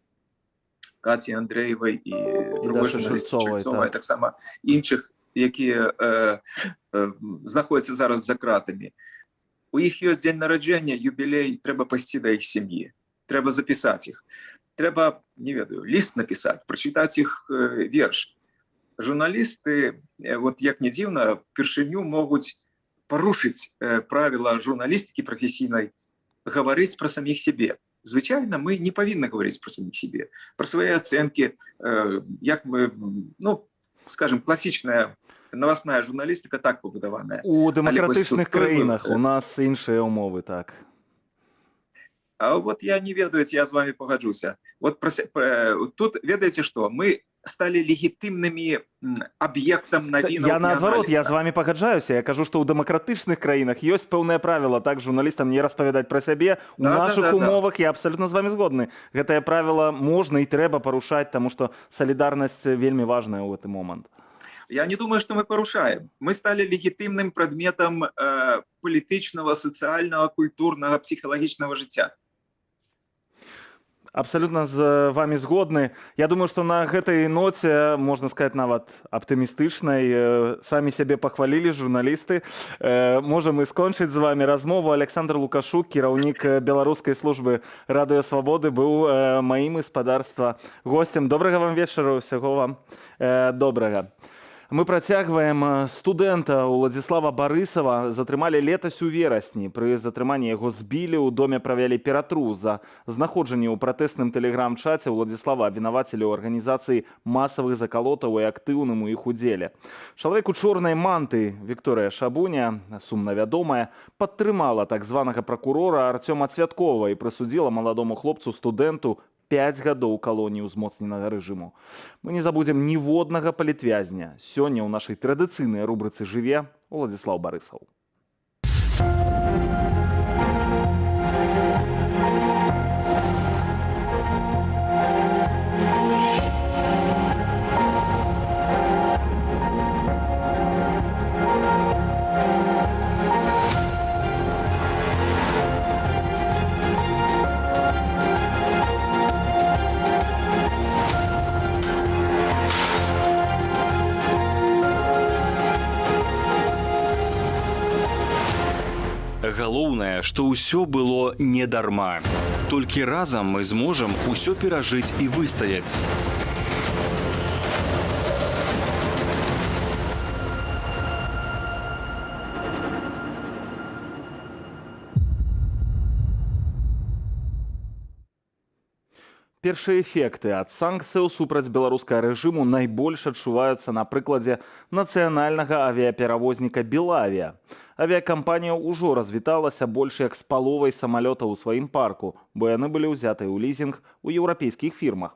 Каці Андреевай і другой Дашы журналісткі Чульцовай, Чульцовай, так. таксама іншых, якія знаходзяцца зараз за кратамі. У іх ёсць дзень нараджэння, юбілей, трэба пайсці да іх сям'і, трэба запісаць іх. Трэба, не ведаю, ліст напісаць, прачытаць іх верш. Журналісты, вот як не дзіўна, упершыню могуць парушыць правіла журналістыкі прафесійнай, гаварыць пра саміх сябе. Звычайна, мы не павінны гаварыць пра саміх сябе, пра свае ацэнкі, як мы, ну, скажем, класічная новостная журналістыка так пабудаваная. У вось дэмакратычных тут той краінах, у нас іншыя ўмовы, так. А вот я не ведаю, ці я з вами пагаджуся. Вот тут, ведаеце што, мы сталі легітымнымі аб'ектам навінаў Я і наадварот, я аналіза. з вами пагаджаюся. Я кажу, што ў дэмакратычных краінах ёсць пэўнае правіла, так, журналістам не распавядаць пра сябе. У нашых умовах я абсалютна з вами згодны. Гэтае правіла можна і трэба парушаць, таму што салідарнасць вельмі важная ў гэты момант. Я не думаю, что мы парушаем. Мы стали легітымным прадметам палітычнага, сацыяльнага, культурнага, псіхалагічнага жыцця. Абсалютна з вамі згодны. Я думаю, што на гэтай ноце, можна сказаць, нават аптымістычнай, самі сябе пахвалілі журналісты. Можам і скончыць з вами размову. Аляксандр Лукашук, кіраўнік беларускай службы Радыё Свабоды, быў маім, спадарства, госцем. Добрага вам вечару, усяго вам добрага. Мы працягваем. Студэнта Уладзіслава Барысава затрымалі летась у верасні. Пры затрыманні яго збілі, ў доме правялі ператрус. За знаходжанне ў пратэсным тэлеграм-чаце Уладзіслава абвінавацілі ў арганізацыі масавых закалотаў і актыўным у іх удзеле. Чалавек у чорнай мантыі Вікторыя Шабуня, сумна вядомая, падтрымала так званага пракурора Арцёма Цвяткова і прысудзіла маладому хлопцу студэнту 5 гадоў калоніі ўзмоцненага рэжыму. Мы не забудзем ніводнага палітвязня. Сёння ў нашай традыцыйнай рубрыцы жыве Уладзіслаў Барысаў. Галоўнае, што ўсё было не дарма. Толькі разам мы зможам усё перажыць і выстаяць. Першыя эфекты ад санкцыяў супраць беларускага рэжыму найбольш адчуваюцца на прыкладзе нацыянальнага авіяперавозніка «Белавіа». Авіякампанія ўжо развіталася больш як з паловай самалётаў у сваім парку, бо яны былі ўзятыя ў лізінг у еўрапейскіх фірмах.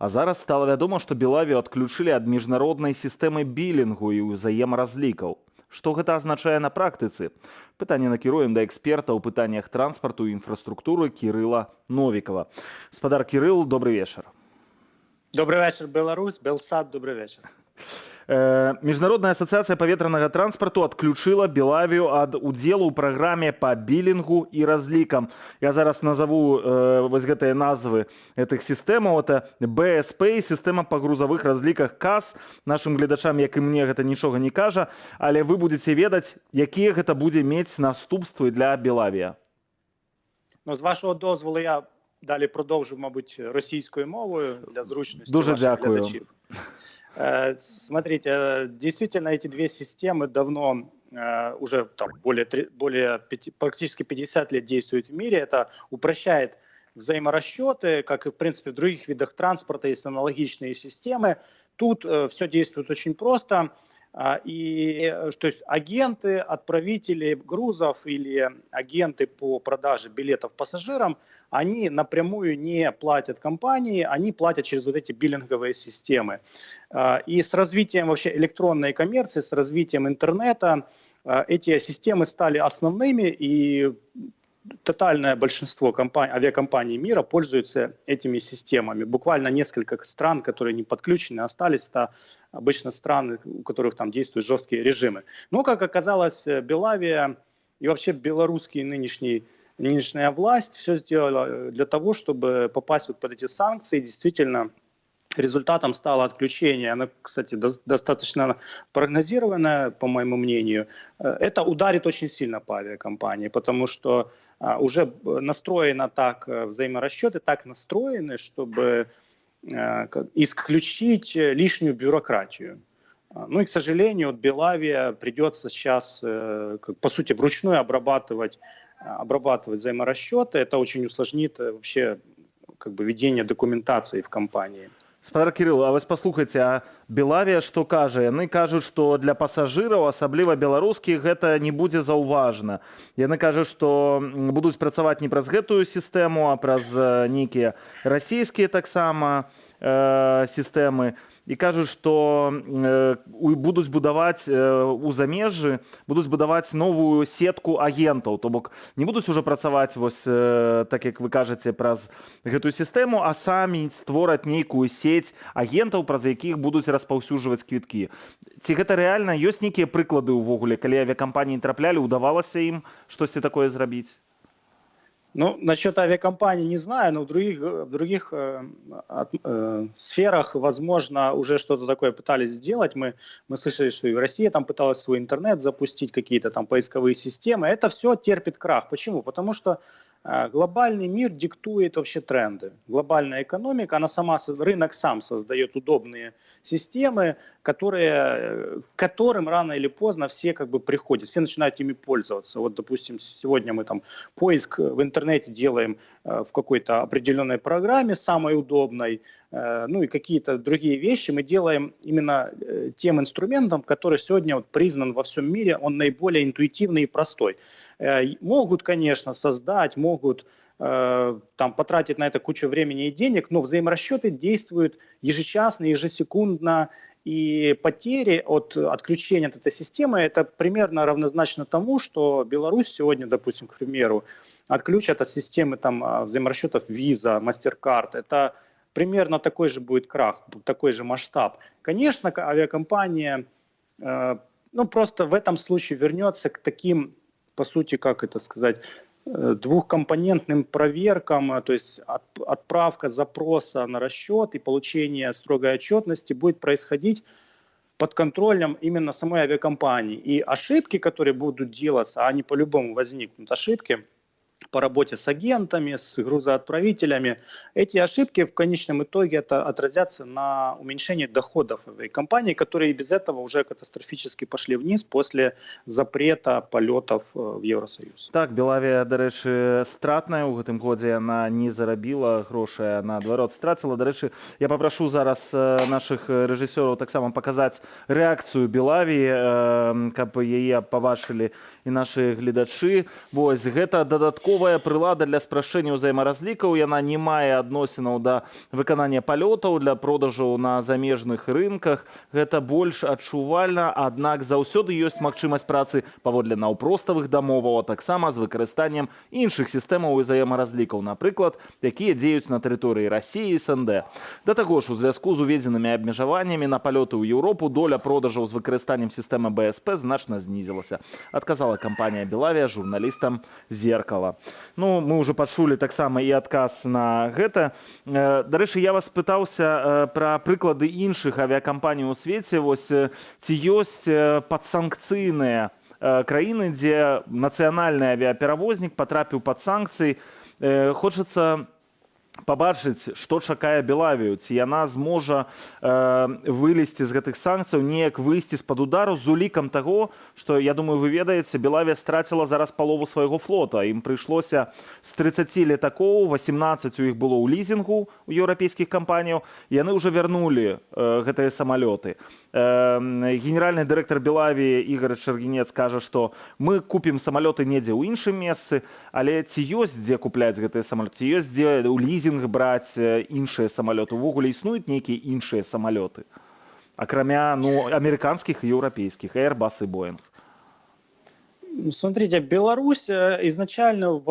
А зараз стала вядома, што «Белавію» адключылі ад міжнароднай сістэмы білінгу і ўзаемаразлікаў. Што гэта азначае на практыцы? Пытанне накіруем да эксперта ў пытаннях транспарту і інфраструктуры Кірыла Новікава. Спадар Кірыл, добры вечар. Добрый вечер, Беларусь, Белсат, добрый вечер. Міжнародная асацыяцыя паветранага транспарту адключыла «Белавію» ад удзелу ў праграме па білінгу і разлікам. Я зараз назову вось гэтыя назвы гэтых сістэмаў. Это БСП, сістэма па грузавых разліках КАС. Нашым гледачам, як і мне, гэта нічога не кажа, але вы будзеце ведаць, якія гэта будзе мець наступствы для «Белавія». Ну, з вашого дозволу, я далі продовжу, мабуть, російською мовою для зручності Дуже ваших дякую. глядачів. Смотрите, действительно, эти две системы давно уже там, более практически 50 лет действуют в мире. Это упрощает взаиморасчеты, как и, в принципе, в других видах транспорта есть аналогичные системы. Тут все действует очень просто. И то есть агенты, отправители грузов или агенты по продаже билетов пассажирам, они напрямую не платят компании, они платят через вот эти биллинговые системы. И с развитием вообще электронной коммерции, с развитием интернета эти системы стали основными, и тотальное большинство компаний, авиакомпаний мира пользуются этими системами. Буквально несколько стран, которые не подключены, остались, это обычно страны, у которых там действуют жесткие режимы. Но, как оказалось, Белавия и вообще белорусский нынешняя власть все сделала для того, чтобы попасть вот под эти санкции. Действительно, результатом стало отключение. Оно, кстати, достаточно прогнозированное, по моему мнению. Это ударит очень сильно по авиакомпании, потому что уже настроено так, взаиморасчеты так настроены, чтобы исключить лишнюю бюрократию. Ну и, к сожалению, вот Белавия придется сейчас, по сути, вручную обрабатывать взаиморасчеты. Это очень усложнит вообще как бы ведение документации в компании. Спадар Кірыл, а вось паслухайце, а «Белавія» што кажа? Яны кажуць, што для пасажыраў, асабліва беларускіх, гэта не будзе заўважна. Яны кажуць, што будуць працаваць не праз гэтую сістэму, а праз нейкія расійскія таксама сістэмы. І кажуць, што будуць будаваць у замежжы, будуць будаваць новую сетку агентаў. То бок не будуць ужо працаваць вось, так як вы кажаце, праз гэтую сістэму, а самі створаць нейкую сеть агентаў, праз якіх будуць распаўсюджваць квіткі. Ці гэта рэальна? Ёсць нейкія прыклады ўвогуле, калі авіякампаніі траплялі, удавалася ім штосьці такое зрабіць? Ну, насчет авиакомпаний не знаю, но в других сферах, возможно, уже что-то такое пытались сделать. Мы слышали, что и Россия там пыталась свой интернет запустить, какие-то там поисковые системы. Это все терпит крах. Почему? Потому что глобальный мир диктует вообще тренды. Глобальная экономика, она сама, рынок сам создает удобные системы, к которым рано или поздно все как бы приходят, все начинают ими пользоваться. Вот, допустим, сегодня мы там поиск в интернете делаем в какой-то определенной программе, самой удобной, ну и какие-то другие вещи мы делаем именно тем инструментом, который сегодня вот признан во всем мире, он наиболее интуитивный и простой. Могут, конечно, создать, могут там потратить на это кучу времени и денег, но взаиморасчеты действуют ежечасно, ежесекундно, и потери от отключения от этой системы — это примерно равнозначно тому, что Беларусь сегодня, допустим, к примеру, отключат от системы там взаиморасчетов Visa, MasterCard. Это примерно такой же будет крах, такой же масштаб. Конечно, авиакомпания ну, просто в этом случае вернется к таким, по сути, как это сказать, двухкомпонентным проверкам, то есть отправка запроса на расчет и получение строгой отчетности будет происходить под контролем именно самой авиакомпании. И ошибки, которые будут делаться, они по-любому возникнут, ошибки по работе с агентами, с грузоотправителями, эти ошибки в конечном итоге это отразятся на уменьшении доходов авиакомпании, которые и без этого уже катастрофически пошли вниз после запрета полетов в Евросоюз. Так, Белавія, дарэчы, стратная ў гэтым годзе, яна не зарабіла грошай, наадварот, страціла. Дарэчы, я папрашу зараз нашых рэжысёраў таксама паказаць рэакцыю Белавіі, каб яе пабачылі і нашы гледачы. Вось гэта дадатковая прылада для спрашчэння ўзаемаразлікаў. Яна не мае адносінаў да выканання палётаў для продажаў на замежных рынках. Гэта больш адчувальна, аднак заўсёды ёсць магчымасць працы паводле наўпроставых дамоваў, а таксама з выкарыстаннем іншых сістэмаў узаемаразлікаў, напрыклад, якія дзеюць на тэрыторыі Расіі і СНД. Да таго ж, у звязку з уведзенымі абмежаваннямі на палёты ў Еўропу доля продажаў з выкарыстаннем сістэмы БСП значна знізілася, адказала кампанія Белавія журналістам «Зеркала». Ну, мы ўжо пачулі таксама і адказ на гэта. Дарэчы, я вас пытаўся пра прыклады іншых авіякампаній у свеце. Вось ці ёсць падсанкцыйныя краіны, дзе нацыянальны авіяперавознік патрапіў пад санкцыі? Хочацца пабачыць, што чакае Белавію, ці яна зможа вылезці з гэтых санкцыяў, неяк выйсці з-пад удару з улікам таго, што, я думаю, вы ведаеце, Белавія страціла зараз палову свайго флота. Ім прыйшлося з 30 летакоў 18 у іх было ў лізінгу у еўрапейскіх кампаніяў, яны ўжо вярнулі гэтыя самалёты. Генеральны дырэктар Белавіі Ігор Чаргінец кажа, што мы купім самалёты недзе ў іншым месцы, але ці ёсць дзе купляць гэтыя самалёты, ці ёсць дзе ў лізінг браць іншыя самалёты, увогуле існуюць нейкія іншыя самалёты, акрамя, ну, амерыканскіх і еўрапейскіх Airbus і Boeing? Смотрите, Беларусь изначально в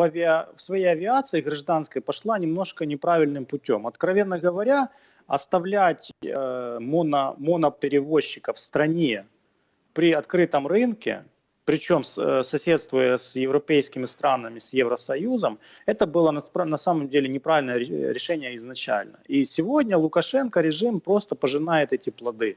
своей авиации гражданской пошла немножко неправильным путем. Откровенно говоря, оставлять моноперевозчика в стране при открытом рынке, причем соседствуя с европейскими странами, с Евросоюзом, это было на самом деле неправильное решение изначально. И сегодня Лукашенко режим просто пожинает эти плоды.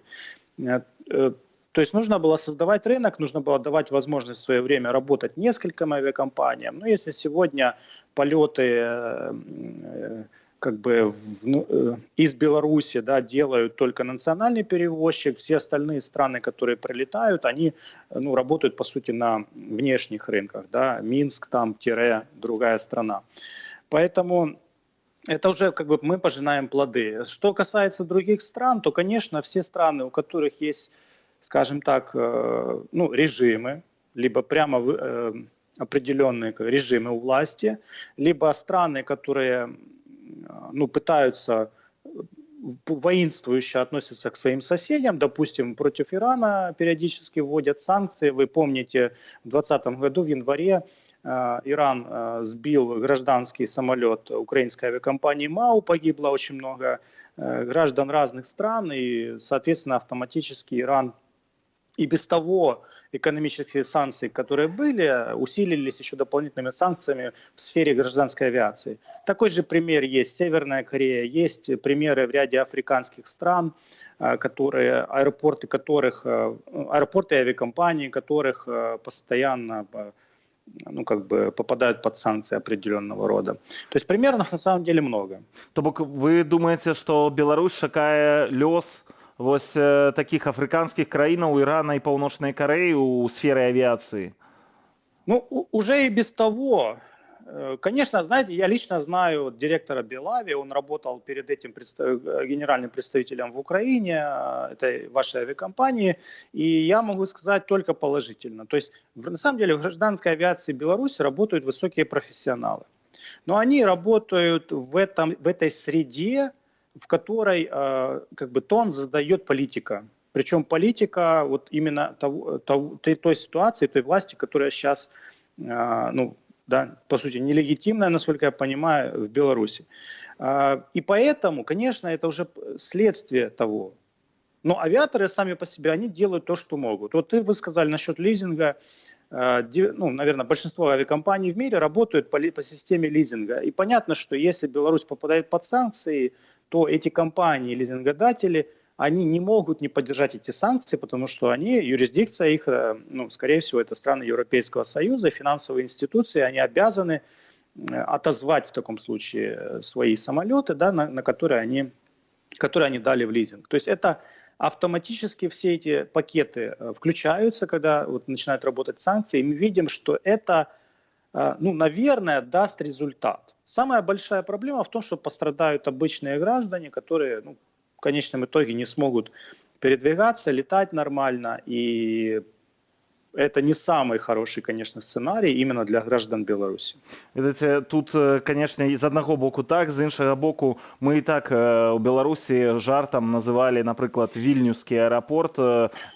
То есть нужно было создавать рынок, нужно было давать возможность в свое время работать нескольким авиакомпаниям. Но если сегодня полеты как бы ну, из Беларуси, да, делают только национальный перевозчик, все остальные страны, которые прилетают, они, ну, работают по сути на внешних рынках, да, Минск там тире другая страна. Поэтому это уже как бы мы пожинаем плоды. Что касается других стран, то, конечно, все страны, у которых есть, скажем так, ну, режимы, либо прямо определенные режимы у власти, либо страны, которые, ну, пытаются воинствующе относятся к своим соседям, допустим, против Ирана периодически вводят санкции. Вы помните, в 2020 году в январе Иран сбил гражданский самолет украинской авиакомпании МАУ, погибло очень много граждан разных стран, и, соответственно, автоматически Иран и без того экономические санкции, которые были, усилились еще дополнительными санкциями в сфере гражданской авиации. Такой же пример есть Северная Корея, есть примеры в ряде африканских стран, которые, аэропорты которых, аэропорты и авиакомпании которых постоянно, ну, как бы попадают под санкции определенного рода. То есть примеров на самом деле много. То бок вы думаеце, што Беларусь чакае лёс вось такіх афрыканскіх краінаў, Ірана і Паўночнай Карэі ў сферы авіяцыі? Ну, уже и без того. Конечно, знаете, я лично знаю директора Белави, он работал перед этим генеральным представителем в Украине этой вашей авиакомпании, и я могу сказать только положительно. То есть, на самом деле, в гражданской авиации Беларуси работают высокие профессионалы. Но они работают в этой среде, в которой как бы тон задает политика. Причем политика вот именно той ситуации, той власти, которая сейчас, ну, да, по сути, нелегитимная, насколько я понимаю, в Беларуси. И поэтому, конечно, это уже следствие того. Но авиаторы сами по себе, они делают то, что могут. Вот вы сказали насчет лизинга. Ну, наверное, большинство авиакомпаний в мире работают по системе лизинга. И понятно, что если Беларусь попадает под санкции, то эти компании, лизингодатели, они не могут не поддержать эти санкции, потому что они, юрисдикция их, ну, скорее всего, это страны Европейского Союза, финансовые институции, они обязаны отозвать в таком случае свои самолеты, да, на которые они дали в лизинг. То есть это автоматически все эти пакеты включаются, когда вот начинают работать санкции, и мы видим, что это, ну, наверное, даст результат. Самая большая проблема в том, что пострадают обычные граждане, которые, ну, в конечном итоге не смогут передвигаться, летать нормально, и это не самый хороший, конечно, сценарий именно для граждан Беларуси. Ведаеце, тут, конечно, з аднаго боку так, з іншага боку, мы і так у Беларусі жартам называлі, напрыклад, вільнюскі аэрапорт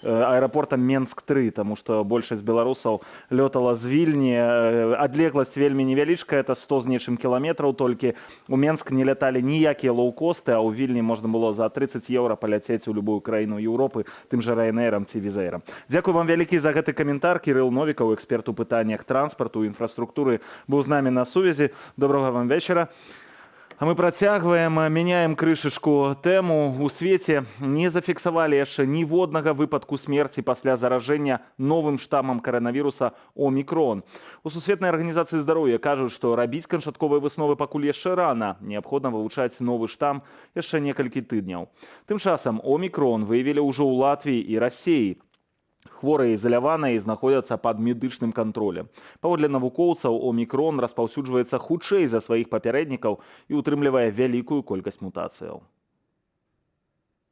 аэрапортам Менск-3, таму што большасць беларусаў лётала з Вільні. Адлегласць вельмі невялічкая, это 100 з нечым кіламетраў толькі. У Менск не ляталі ніякія лоукосты, а ў Вільні можна было за 30 еўра паляцець у любую краіну Еўропы тым жа Ryanair ці Візэйрам. Дзякуй вам вялікі за гэты каментар. Кірыл Новікаў, эксперт у пытаннях транспарту і інфраструктуры, быў з намі на сувязі. Добрага вам вечара. А мы працягваем, мяняем крышачку тэму. У свеце не зафіксавалі яшчэ ніводнага выпадку смерці пасля заражэння новым штамам каранавіруса омікрон. У Сусветнай арганізацыі здароўя кажуць, што рабіць канчатковыя высновы пакуль яшчэ рана. Неабходна вывучаць новы штам яшчэ некалькі тыдняў. Тым часам омікрон выявілі ўжо ў Латвіі і Расіі. Хворыя ізаляваныя і знаходзяцца пад медычным кантролем. Паводле навукоўцаў, омікрон распаўсюджваецца хутчэй за сваіх папярэднікаў і ўтрымлівае вялікую колькасць мутацыяў.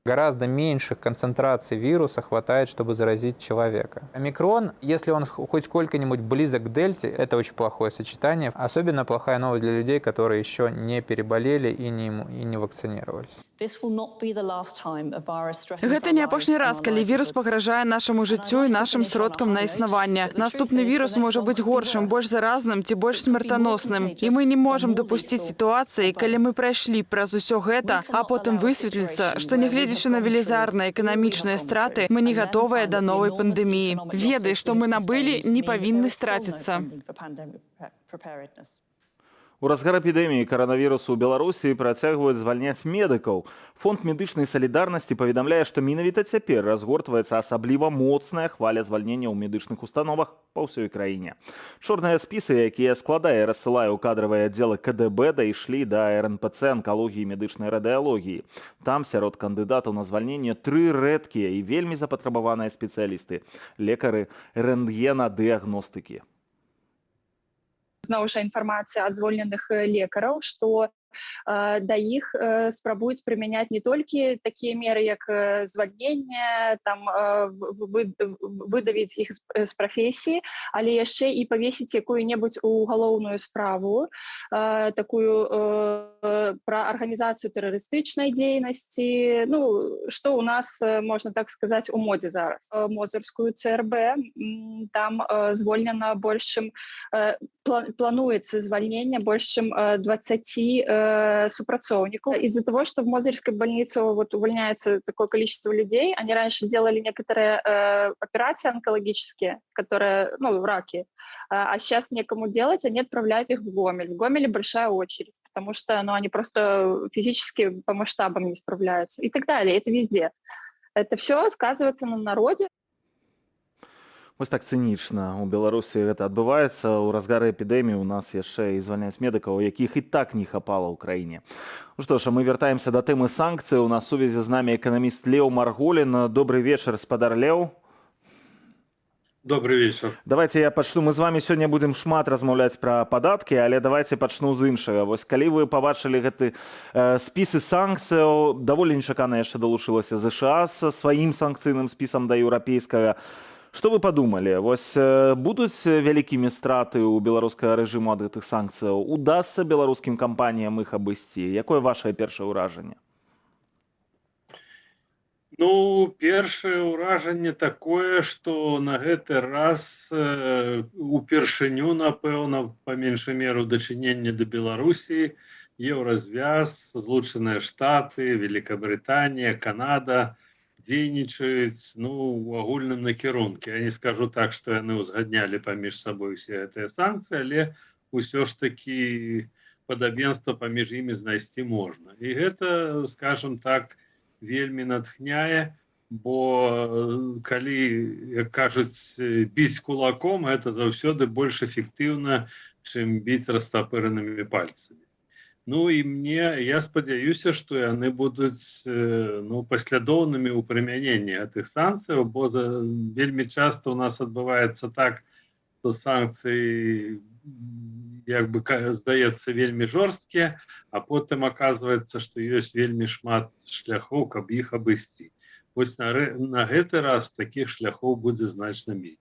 Гораздо меньших концентраций вируса хватает, чтобы заразить человека. Омикрон, если он хоть сколько-нибудь близок к дельте, это очень плохое сочетание. Особенно плохая новость для людей, которые еще не переболели и не вакцинировались. Гэта не апошні раз, калі вірус пагражае нашаму жыццю і нашым сродкам на існаванне. Наступны вірус можа быць горшым, больш заразным ці больш смертаносным. І мы не можам дапусціць сітуацыі, калі мы прайшлі праз усё гэта, а потым высветліцца, што, нягледзячы на велізарныя эканамічныя страты, мы не гатовыя да новай пандэміі. Веды, што мы набылі, не павінны страціцца. У разгар эпідэміі каранавірусу ў Беларусі працягваюць звальняць медыкаў. Фонд медычнай салідарнасці паведамляе, што менавіта цяпер разгортваецца асабліва моцная хваля звальнення ў медычных установах па ўсёй краіне. Чорныя спісы, якія складае і рассылае ў кадравыя аддзелы КДБ, дайшлі да РНПЦ анкалогіі і медычнай радыялогіі. Там сярод кандыдатаў на звальненне тры рэдкія і вельмі запатрабаваныя спецыялісты — лекары рэнтгенадыягностыкі. Зноў жа інфармацыя ад звольненых лекараў, што да іх спрабуюць прымяняць не толькі такія меры, як звальненне, там выдавіць іх з прафесіі, але яшчэ і павесіць якую-небудзь угалоўную справу, такую пра арганізацыю тэрарыстычнай дзейнасці, ну, што у нас, можна так сказаць, у модзе зараз. Мозырскую ЦРБ, там звольнена больш чым, плануецца звальненне больш чым 20 супрацоўнікаў из-за того, что в Мозырской больнице вот увольняется такое количество людей. Они раньше делали некоторые операции онкологические, которые, ну, раки, а сейчас некому делать, они отправляют их в Гомель. В Гомеле большая очередь, потому что, ну, они просто физически по масштабам не справляются и так далее. Это везде. Это все сказывается на народе. Вось так цынічна у Беларусі гэта адбываецца. У разгары эпідэміі у нас яшчэ і звальняюць медыкаў, якіх і так не хапала ў краіне. Ну што ж, а мы вяртаемся да тэмы санкцый. У нас сувязі з намі эканаміст Леў Марголін. Добрый вечар, спадар Леў. Добрый вечер. Давайте я пачну. Мы з вами сёння будзем шмат размаўляць пра падаткі, але давайте пачну з іншага. Вось калі вы пабачылі гэты спісы санкцыяў, даволі нечакана яшчэ далучылася ЗША са сваім санкцыйным спісам да еўрапейскага. Што вы падумалі? Вось будуць вялікімі страты ў беларускага рэжыму ад гэтых санкцыяў? Удасца беларускім кампаніям іх абысці? Якое вашае першае ўражанне? Ну, першае ўражанне такое, што на гэты раз упершыню, напэўна, па меншай меры ў дачыненні да Беларусі, Еўразвяз, Злучаныя Штаты, Великабрытанія, Канада дзейнічаюць, ну, у агульным накірунку. Я не скажу так, што яны ўзгаднялі паміж сабой усе гэтыя санкцыі, але ўсё ж такі падабенства паміж імі знайсці можна. І гэта, скажем так, вельмі натхняе, бо калі, як кажуць, біць кулаком, гэта заўсёды больш эфектыўна, чым біць растапыранымі пальцамі. Ну і я спадзяюся, што яны будуць, ну, паслядоўнымі ў прымяненні гэтых санкцыяў, бо вельмі часта у нас адбываецца так, што санкцыі, як бы здаецца, вельмі жорсткія, а потым аказваецца, што ёсць вельмі шмат шляхоў, каб іх абысці. Вось на гэты раз такіх шляхоў будзе значна меней.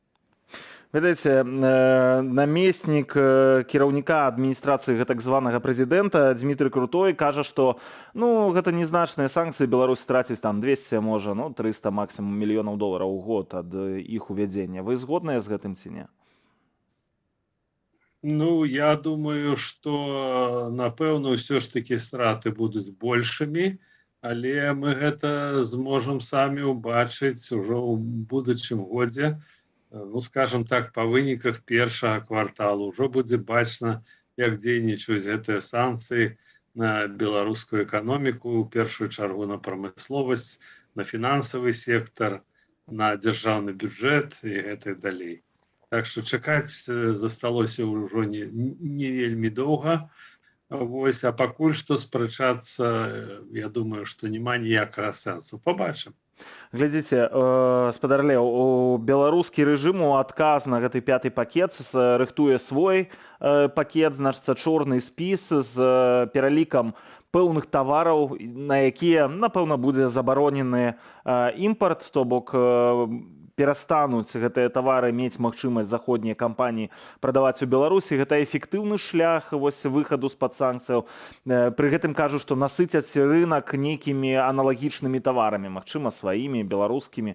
Ведаеце, намеснік кіраўніка адміністрацыі гэтак званага прэзідэнта Дмітрый Крутой кажа, што, ну, гэта незначныя санкцыі, Беларусь страціць там 200, можа, ну, 300 максімум мільёнаў долараў у год ад іх увядзення. Вы згодныя з гэтым ці не? Ну, я думаю, што, напэўна, ўсё ж такі страты будуць большымі, але мы гэта зможам самі ўбачыць ужо ў будучым годзе, ну, скажем так, па выніках першага кварталу ўжо будзе бачна, як дзейнічаюць гэтыя санкцыі на беларускую эканоміку, у першую чаргу на прамысловасць, на фінансавы сектар, на дзяржаўны бюджэт і гэтак далей. Так што чакаць засталося ўжо не вельмі доўга. Вось, а пакуль што спрачацца, я думаю, што няма ніякага сэнсу. Пабачым. Глядзіце, спадар Леў, у беларускі рэжым у адказ на гэты пяты пакет рыхтуе свой пакет, значыцца, чорны спіс з пералікам пэўных тавараў, на якія, напэўна, будзе забаронены імпарт, то бок перастануць гэтыя тавары мець магчымасць заходнія кампаніі прадаваць у Беларусі. Гэта эфектыўны шлях вось выхаду з-пад санкцыяў? Пры гэтым кажу, што насыцяць рынок нейкімі аналагічнымі таварамі, магчыма, сваімі беларускімі.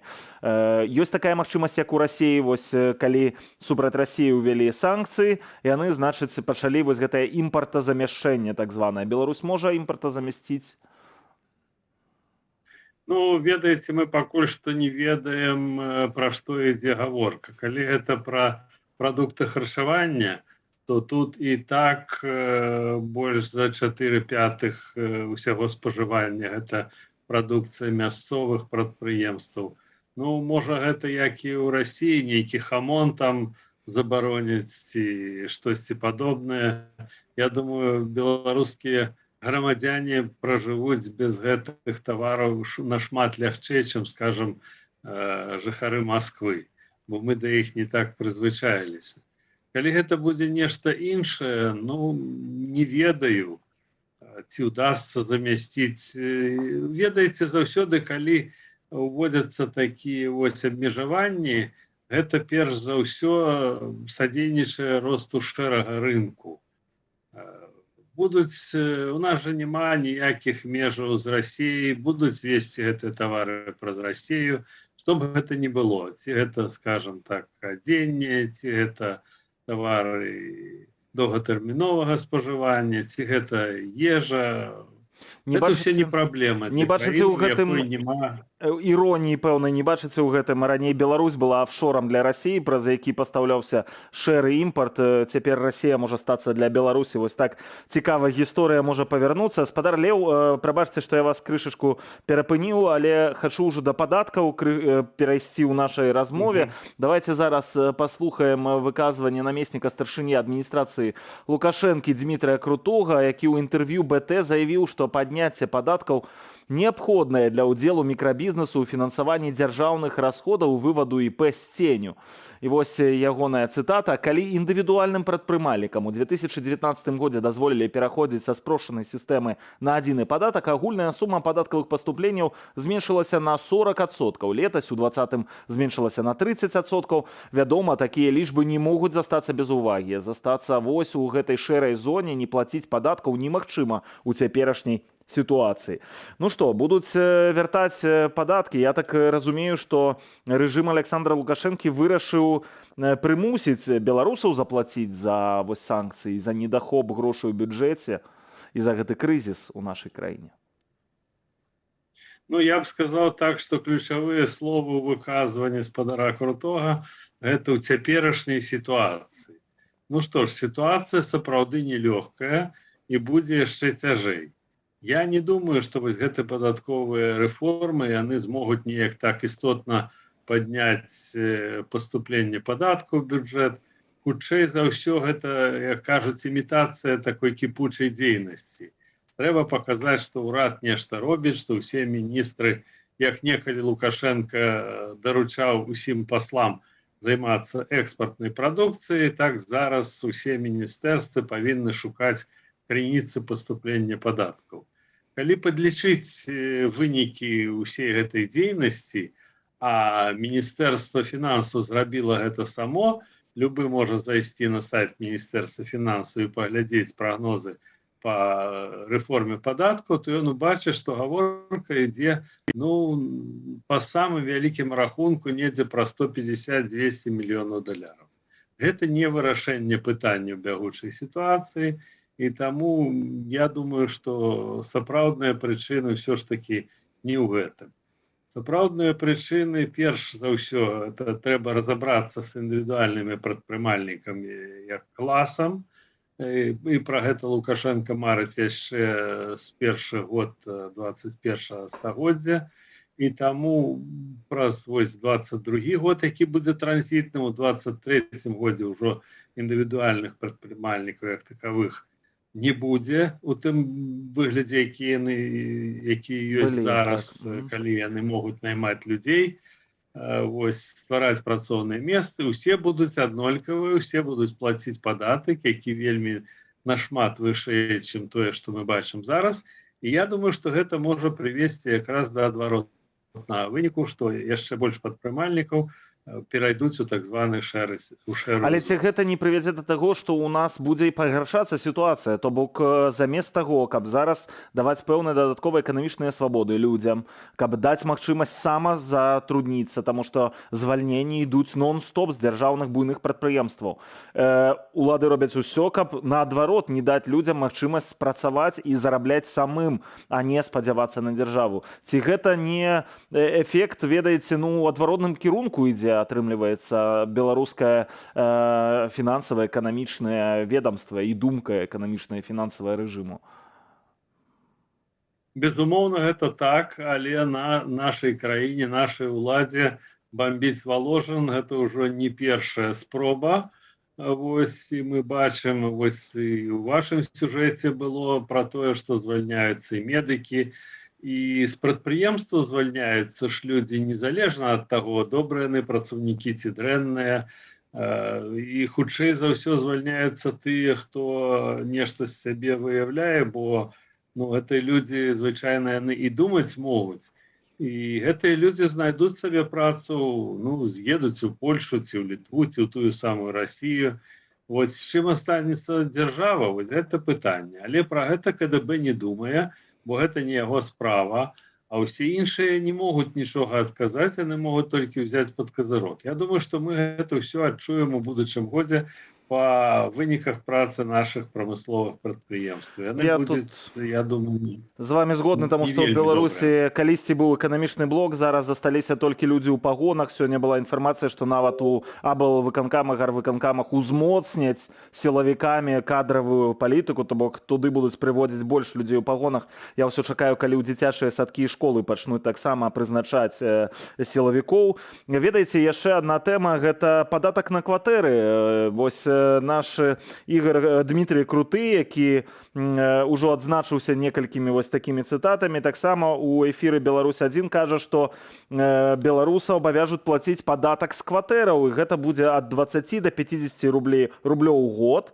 Ёсць такая магчымасць, як у Расіі, вось калі супраць Расіі ўвялі санкцыі, яны, значыць, пачалі вось гэтае імпартазамяшчэнне так званае. Беларусь можа імпартазамясціць? Ну, ведаеце, мы пакуль што не ведаем, пра што ідзе гаворка. Калі гэта пра прадукты харчавання, то тут і так больш за 4/5 усяго спажывання гэта прадукцыя мясцовых прадпрыемстваў. Ну, можа, гэта як і ў Расіі, нейкі хамон там забароняць ці штосьці падобнае. Я думаю, беларускія грамадзяне пражывуць без гэтых тавараў нашмат лягчэй, чым, скажем, жыхары Масквы, бо мы да іх не так прызвычаіліся. Калі гэта будзе нешта іншае, ну, не ведаю, ці ўдасца замясціць. Ведаеце, заўсёды, калі уводзяцца такія вось абмежаванні, гэта перш за ўсё садзейнічае росту шэрага рынку. Будуць, у нас жа няма ніякіх межаў з Расіяй, будуць весці гэтыя тавары праз Расію, што б гэта ни было, ці гэта, скажем так, адзенне, ці гэта тавары доўгатэрміновага спажывання, ці гэта ежа. Не Это бачыце ўсё не праблема не для бачыце ў краіны, у гэтым якой няма. Іроніі пэўнай, не бачыце ў гэтым? Раней Беларусь была офшорам для Расіі, праз які пастаўляўся шэры імпарт. Цяпер Расія можа стацца для Беларусі. Вось так цікава гісторыя можа павярнуцца. Спадар Леў, прабачце, што я вас крышачку перапыніў, але хачу ўжо да падаткаў перайсці ў нашай размове. Давайте зараз паслухаем выказванне намесніка старшыні адміністрацыі Лукашэнкі Дмітрыя Крутога, які ў інтэрв'ю БТ заявіў, што падняцце падаткаў неабходнае для ўдзелу мікрабізнесу ў фінансаванні дзяржаўных расходаў, вываду ІП з ценю. І вось ягоная цытата: «Калі індывідуальным прадпрымальнікам у 2019 годзе дазволілі пераходзіць са спрошчанай сістэмы на адзіны падатак, агульная сума падаткавых паступленняў зменшылася на 40%. Летась у 20 зменшылася на 30%. Вядома, такія лічбы не могуць застацца без увагі. Застацца вось у гэтай шэрай зоне, не плаціць падаткаў немагчыма у цяперашняй сітуацыі». Ну што, будуць вяртаць падаткі? Я так разумею, што рэжым Александра Лукашэнкі вырашыў прымусіць беларусаў заплаціць за вось санкцыі, за недахоп грошай у бюджэце і за гэты крызіс у нашай краіне. Ну, я б сказаў так, што ключавыя словы ў выказванні спадара Крутога — гэта «ў цяперашняй сітуацыі». Ну што ж, сітуацыя сапраўды нелёгкая і будзе яшчэ цяжэй. Я не думаю, што вось гэты падатковыя рэформы яны змогуць неяк так істотна падняць паступленне падатку ў бюджэт. Хутчэй за ўсё, гэта, як кажуць, імітацыя такой кіпучай дзейнасці. Трэба паказаць, што ўрад нешта робіць, што ўсе міністры, як некалі Лукашенко даручаў усім паслам займацца экспартнай прадукцыяй, так зараз усе міністэрствы павінны шукаць крыніцы паступлення падаткаў. Калі падлічыць вынікі ўсей гэтай дзейнасці, а Міністэрства фінансаў зрабіла гэта само, любы можа зайсці на сайт Міністэрства фінансаў і паглядзець прагнозы по рэформе падатку, то ён убачыць, што гаворка ідзе, ну, па самым вялікім рахунку, недзе пра 150-200 мільёнаў даляраў. Гэта не вырашэнне пытання ў бягучай сітуацыі, і таму я думаю, што сапраўдныя прычыны ўсё ж такі не ў гэтым. Сапраўдныя прычыны, перш за ўсё, это трэба разабрацца з індывідуальнымі прадпрымальнікамі як класам, і пра гэта Лукашенко марыць яшчэ з першых год 21 стагоддзя, і таму праз вось 22 год, які будзе транзітным, у 23 годзе ўжо індывідуальных прадпрымальнікаў як такавых не будзе у тым выглядзе, які яны, які ёсць былі, зараз, так. Калі яны могуць наймаць людзей, вось, ствараць працоўныя месцы. Усе будуць аднолькавыя, усе будуць плаціць падатак, які вельмі нашмат вышэй, чым тое, што мы бачым зараз. І я думаю, што гэта можа прывесці якраз да адваротнага выніку, што яшчэ больш прадпрымальнікаў перайдуць у так званы шэры у шэрую Але ці гэта не прывядзе да таго, што ў нас будзе і пагаршацца сітуацыя? То бок замест таго, каб зараз даваць пэўныя дадатковыя эканамічныя свабоды людзям, каб даць магчымасць самазатрудніцца, таму што звальненні ідуць нон-стоп з дзяржаўных буйных прадпрыемстваў. Улады робяць усё, каб наадварот не даць людзям магчымасць працаваць і зарабляць самым, а не спадзявацца на дзяржаву. Ці гэта не эфект, ведаеце, ну, у адваротным кірунку ідзе, атрымліваецца, беларускае фінансава-эканамічнае ведомства і думка эканамічная, фінансавая рэжыму? Безумоўна, гэта так, але на нашай краіне, нашай уладзе бамбіць Валожын — гэта ўжо не першая спроба. Вось, і мы бачым, вось і ў вашым сюжэце было пра тое, што звальняюцца і медыкі, і з прадпрыемстваў звальняюцца ж людзі незалежна ад таго, добрыя яны працаўнікі ці дрэнныя. І хутчэй за ўсё звальняюцца тыя, хто нешта з сябе выяўляе, бо, ну, гэтыя людзі, звычайна, яны і думаць могуць. І гэтыя людзі знайдуць сабе працу, ну, з'едуць у Польшу ці ў Літву, ці ў тую самую Расію. Вось з чым астанецца дзяржава, вось гэта пытанне. Але пра гэта КДБ не думае, бо гэта не яго справа, а ўсе іншыя не могуць нічога адказаць, яны могуць толькі ўзяць пад казырок. Я думаю, што мы гэта ўсё адчуем у будучым годзе. Па выніках працы нашых прамысловых прадпрыемстваў. Яны Я будуць, я думаю, з вами згодны, таму не што ў вельмі Беларусі добрыя. калісьці быў эканамічны блок, зараз засталіся толькі людзі ў пагонах. Сёння была інфармацыя, што нават у аблвыканкамах, гарвыканкамах узмоцняць сілавікамі кадравую палітыку, то бок туды будуць прыводзіць больш людзей у пагонах. Я ўсё чакаю, калі ў дзіцячыя садкі і школы пачнуць таксама прызначаць сілавікоў. Ведаеце, яшчэ адна тэма — гэта падатак на кватэры. Вось наш Ігор, Дмітрый Круты, які ўжо адзначыўся некалькімі вось такімі цытатамі, таксама у эфіры Беларусь 1 кажа, што беларусаў абавяжуць плаціць падатак з кватэраў, і гэта будзе ад 20 до 50 рублёў у год.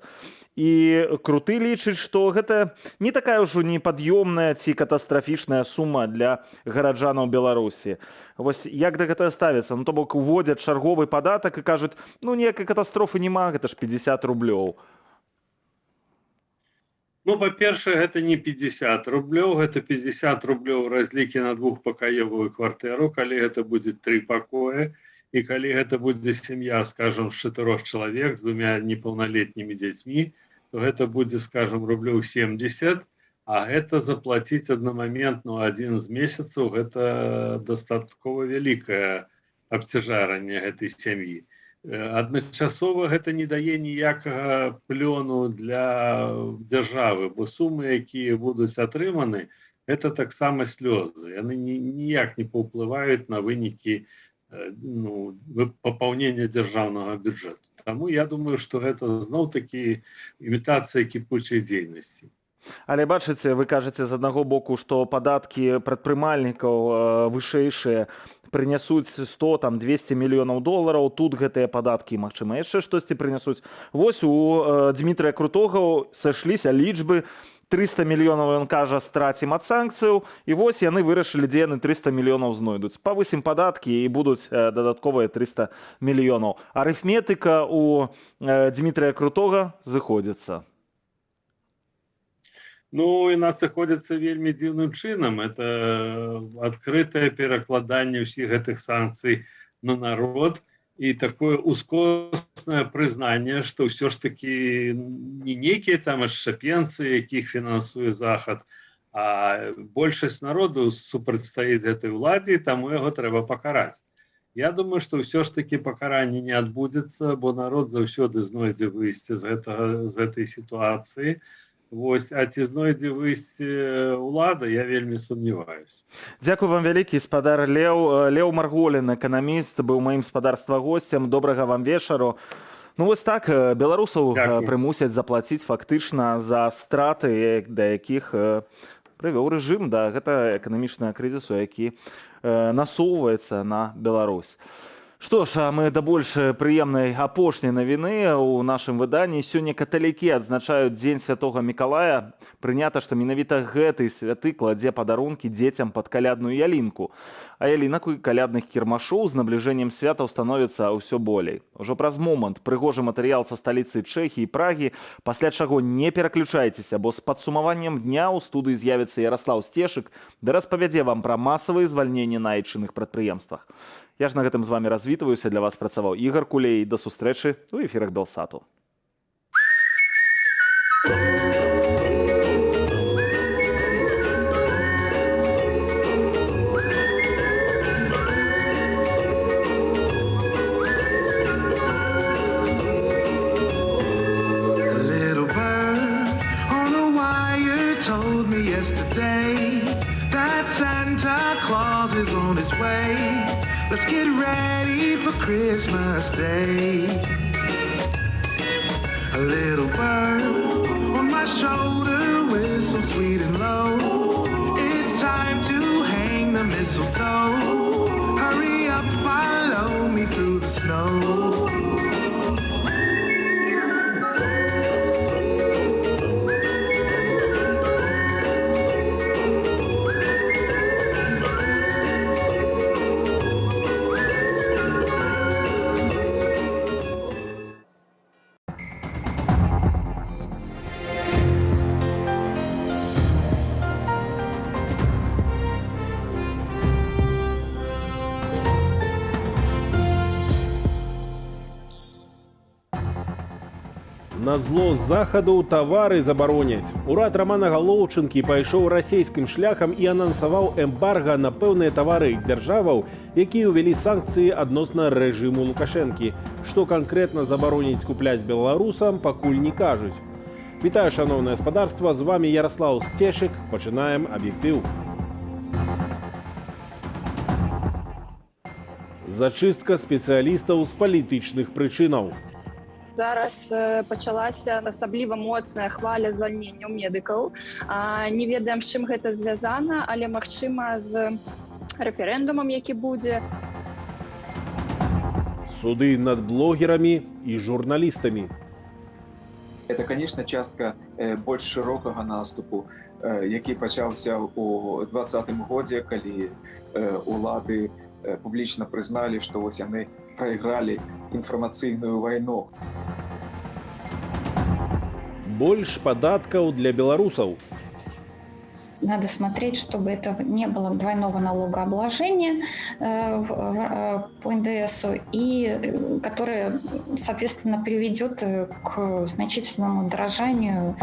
І Круты лічыць, што гэта не такая ўжо непад'ёмная ці катастрафічная сума для гараджанаў Беларусі. Вось як да гэтага ставіцца? Ну, то бок уводзяць чарговы падатак і кажуць: ну, ніякай катастрофы няма, гэта ж 50 рублёў. Ну, па-першае, гэта не 50 рублёў, гэта 50 рублёў разлікі на двухпакаёвую кватэру. Калі гэта будзе тры пакоя і калі гэта будзе сям'я, скажем, з чатырох чалавек з двумя непаўналетнімі дзецьмі, то гэта будзе, скажем, рублёў 70, а гэта заплаціць аднамаментна адзін з месяцаў, гэта дастаткова вялікае абцяжаранне гэтай сям'і. Адначасова гэта не дае ніякага плёну для дзяржавы, бо сумы, якія будуць атрыманы, это таксама слёзы. Яны ніяк не паўплываюць на вынікі ну, папаўнення дзяржаўнага бюджэту. Таму я думаю, што гэта зноў-такі імітацыя кіпучай дзейнасці. Але бачыце, вы кажаце з аднаго боку, што падаткі прадпрымальнікаў вышэйшыя прынясуць 100, там, 200 мільёнаў долараў, тут гэтыя падаткі, магчыма, яшчэ штосьці прынясуць. Вось у Дмітрыя Крутога сышліся лічбы: 300 мільёнаў, ён кажа, страцім ад санкцыяў, і вось яны вырашылі, дзе яны 300 мільёнаў знойдуць. Павысім падаткі, і будуць дадатковыя 300 мільёнаў. Арыфметыка у Дмітрыя Крутога зыходзіцца. Ну, яна сыходзіцца вельмі дзіўным чынам. Это адкрытае перакладанне ўсіх гэтых санкцый на народ і такое ускоснае прызнанне, што ўсё ж такі не нейкія там адшчапенцы, якіх фінансуе Захад, а большасць народу супрацьстаіць гэтай уладзе, і таму яго трэба пакараць. Я думаю, што ўсё ж такі пакаранне не адбудзецца, бо народ заўсёды знойдзе выйсце з гэтай сітуацыі. Вось, а ці знойдзе выйсце ўлада, я вельмі сумняваюсь. Дзякуй вам вялікі, спадар Леў. Леў Марголін, эканаміст, быў маім, спадарства, госцем. Добрага вам вечару. Ну вось так, беларусаў Дзякую. прымусяць заплаціць фактычна за страты, да якіх прывёў рэжым, да гэта эканамічнага крызісу, які насоўваецца на Беларусь. Што ж, а мы да больш прыемнай апошняй навіны ў нашым выданні. Сёння каталікі адзначаюць дзень святога Мікалая. Прынята, што менавіта гэты святы кладзе падарункі дзецям пад калядную ялінку. А ялінак і калядных кірмашоў з набліжэннем святаў становіцца ўсё болей. Ужо праз момант прыгожы матэрыял са сталіцы Чэхіі, Прагі, пасля чаго не пераключайцеся, бо з падсумаваннем дня ў студыі з'явіцца Яраслаў Сцешык да распавядзе вам пра масавыя звальненні на айчынных прадпрыемствах. Я ж на гэтым з вами развітваюся, для вас працаваў Ігар Кулей. Да сустрэчы ў эфірах Белсату. A little bird on a wire told me yesterday that Santa Claus is on his way. Let's get ready for Christmas Day. A little bird on my shoulder whistled sweet and low. It's time to hang the mistletoe. Hurry up, follow me through the snow. На зло Захаду тавары забароняць. Урад Рамана Галоўчынкі пайшоў расійскім шляхам і анансаваў эмбарга на пэўныя тавары дзяржаваў, якія ўвялі санкцыі адносна рэжыму Лукашэнкі. Што канкрэтна забароніць купляць беларусам, пакуль не кажуць. Вітаю, шаноўнае спадарства, з вамі Яраслаў Сцешык. Пачынаем «Аб'ектыў». Зачыстка спецыялістаў з палітычных прычынаў. Зараз пачалася асабліва моцная хваля звальненняў медыкаў. Не ведаем, з чым гэта звязана, але, магчыма, з рэферэндумам, які будзе. Суды над блогерамі і журналістамі. Это, конечно, частка больш шырокага наступу, які пачаўся ў 20-м годзе, калі улады публічна прызналі, што вось яны прайгралі інфармацыйную вайну. Больш падаткаў для беларусаў. Надо смотреть, чтобы это не было двойного налогообложения по НДСу и которое, соответственно, приведет к значительному удорожанию.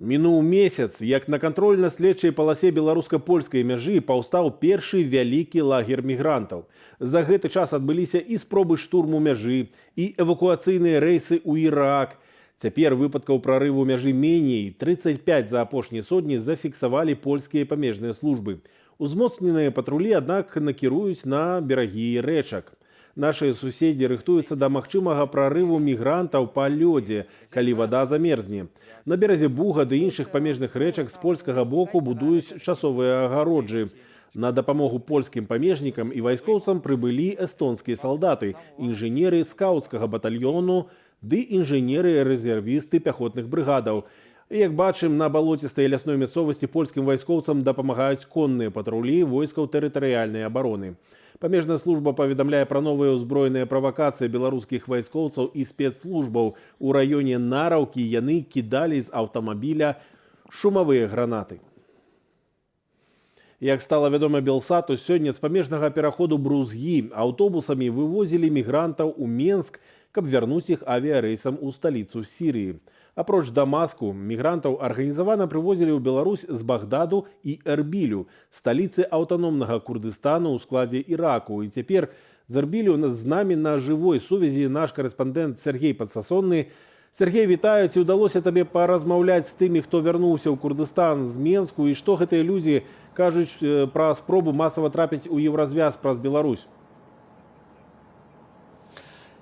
Мінуў месяц, як на кантрольна-следчай паласе беларуска-польскай мяжы паўстаў першы вялікі лагер мігрантаў. За гэты час адбыліся і спробы штурму мяжы, і эвакуацыйныя рэйсы ў Ірак. Цяпер выпадкаў прарыву мяжы меней, 35 за апошнія сотні зафіксавалі польскія памежныя службы. Узмоцненыя патрулі, аднак, накіруюць на берагі рэчак. Нашыя суседзі рыхтуюцца да магчымага прарыву мігрантаў па лёдзе, калі вада замерзне. На беразе Буга ды іншых памежных рэчак з польскага боку будуюць часовыя агароджы. На дапамогу польскім памежнікам і вайскоўцам прыбылі эстонскія салдаты, інжынеры скаўцкага батальёну ды інжынеры-рэзервісты пяхотных брыгадаў. Як бачым, на балоцістай лясной мясцовасці польскім вайскоўцам дапамагаюць конныя патрулі войскаў тэрытарыяльнай абароны. Памежная служба паведамляе пра новыя ўзброеныя правакацыі беларускіх вайскоўцаў і спецслужбаў. У раёне Нараўкі яны кідалі з аўтамабіля шумавыя гранаты. Як стала вядома Белсату, сёння з памежнага пераходу Брузгі аўтобусамі вывозілі мігрантаў у Менск, каб вярнуць іх авіярэйсам у сталіцу Сірыі. Апроч Дамаску, мігрантаў арганізавана прывозілі ў Беларусь з Багдаду і Эрбілю, сталіцы аўтаномнага Курдыстану ў складзе Іраку. І цяпер з Эрбілю з намі на жывой сувязі наш карэспандэнт Сяргей Падсасонны. Сяргей, вітаю, ці ўдалося табе паразмаўляць з тымі, хто вярнуўся ў Курдыстан з Менску, і што гэтыя людзі кажуць пра спробу масава трапіць у Еўразвяз праз Беларусь?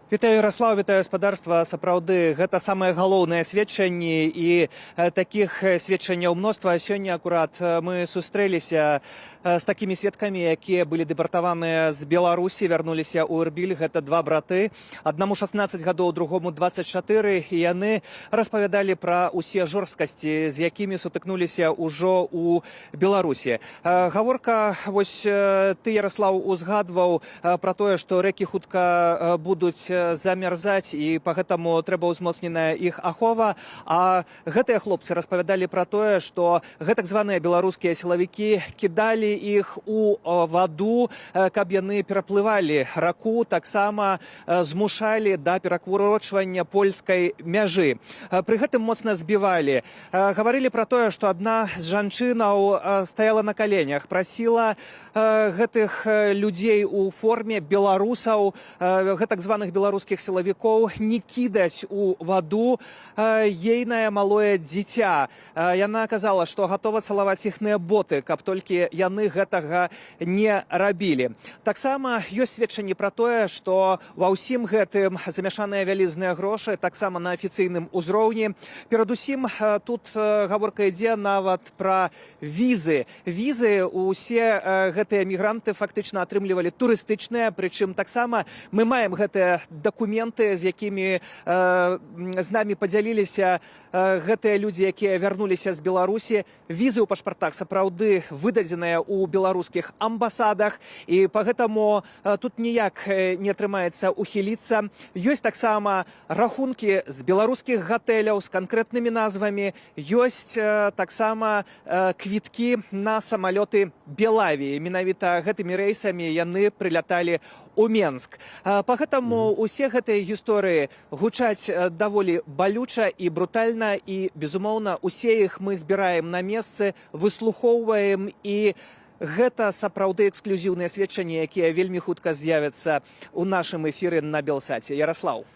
Вітаю, Яраслаў, вітаю, спадарства. Сапраўды, гэта самыя галоўныя сведчанні, і такіх сведчанняў мноства. Сёння акурат мы сустрэліся з такімі сведкамі, якія былі дэпартаваныя з Беларусі, вярнуліся ў Эрбіль. Гэта два браты. Аднаму 16 гадоў, другому 24. І яны распавядалі пра ўсе жорсткасці, з якімі сутыкнуліся ўжо ў Беларусі. Гаворка, вось ты, Яраслаў, узгадваў пра тое, што рэкі хутка будуць замярзаць, і па гэтаму трэба ўзмоцненая іх ахова. А гэтыя хлопцы распавядалі пра тое, што гэтак званыя беларускія сілавікі кідалі іх у ваду, каб яны пераплывалі раку, таксама змушалі да перакрочвання польскай мяжы. Пры гэтым моцна збівалі. Гаварылі пра тое, што адна з жанчынаў стаяла на каленях, прасіла гэтых людзей у форме беларусаў, гэтак званых беларускіх сілавікоў, не кідаць у ваду ейнае малое дзіця. Яна казала, што гатова цалаваць іхныя боты, каб толькі яны гэтага не рабілі. Таксама ёсць сведчанні пра тое, што ва ўсім гэтым замяшаныя вялізныя грошы, таксама на афіцыйным узроўні. Перадусім тут гаворка ідзе нават пра візы. Візы усе гэтыя мігранты фактычна атрымлівалі турыстычныя, прычым таксама мы маем гэтыя дакументы, з якімі з намі падзяліліся гэтыя людзі, якія вярнуліся з Беларусі. Візы ў пашпартах сапраўды выдадзеныя ў беларускіх амбасадах, і па гэтаму тут ніяк не атрымаецца ухіліцца. Ёсць таксама рахункі з беларускіх гатэляў з канкрэтнымі назвамі, ёсць таксама квіткі на самалёты Белавіі. Менавіта гэтымі рэйсамі яны прыляталі у Менск. Па гэтаму усе гэтыя гісторыі гучаць даволі балюча і брутальна, і, безумоўна, усе іх мы збіраем на месцы, выслухоўваем, і гэта сапраўды эксклюзіўныя сведчанні, якія вельмі хутка з'явяцца ў нашым эфіры на Белсаце. Яраслаў.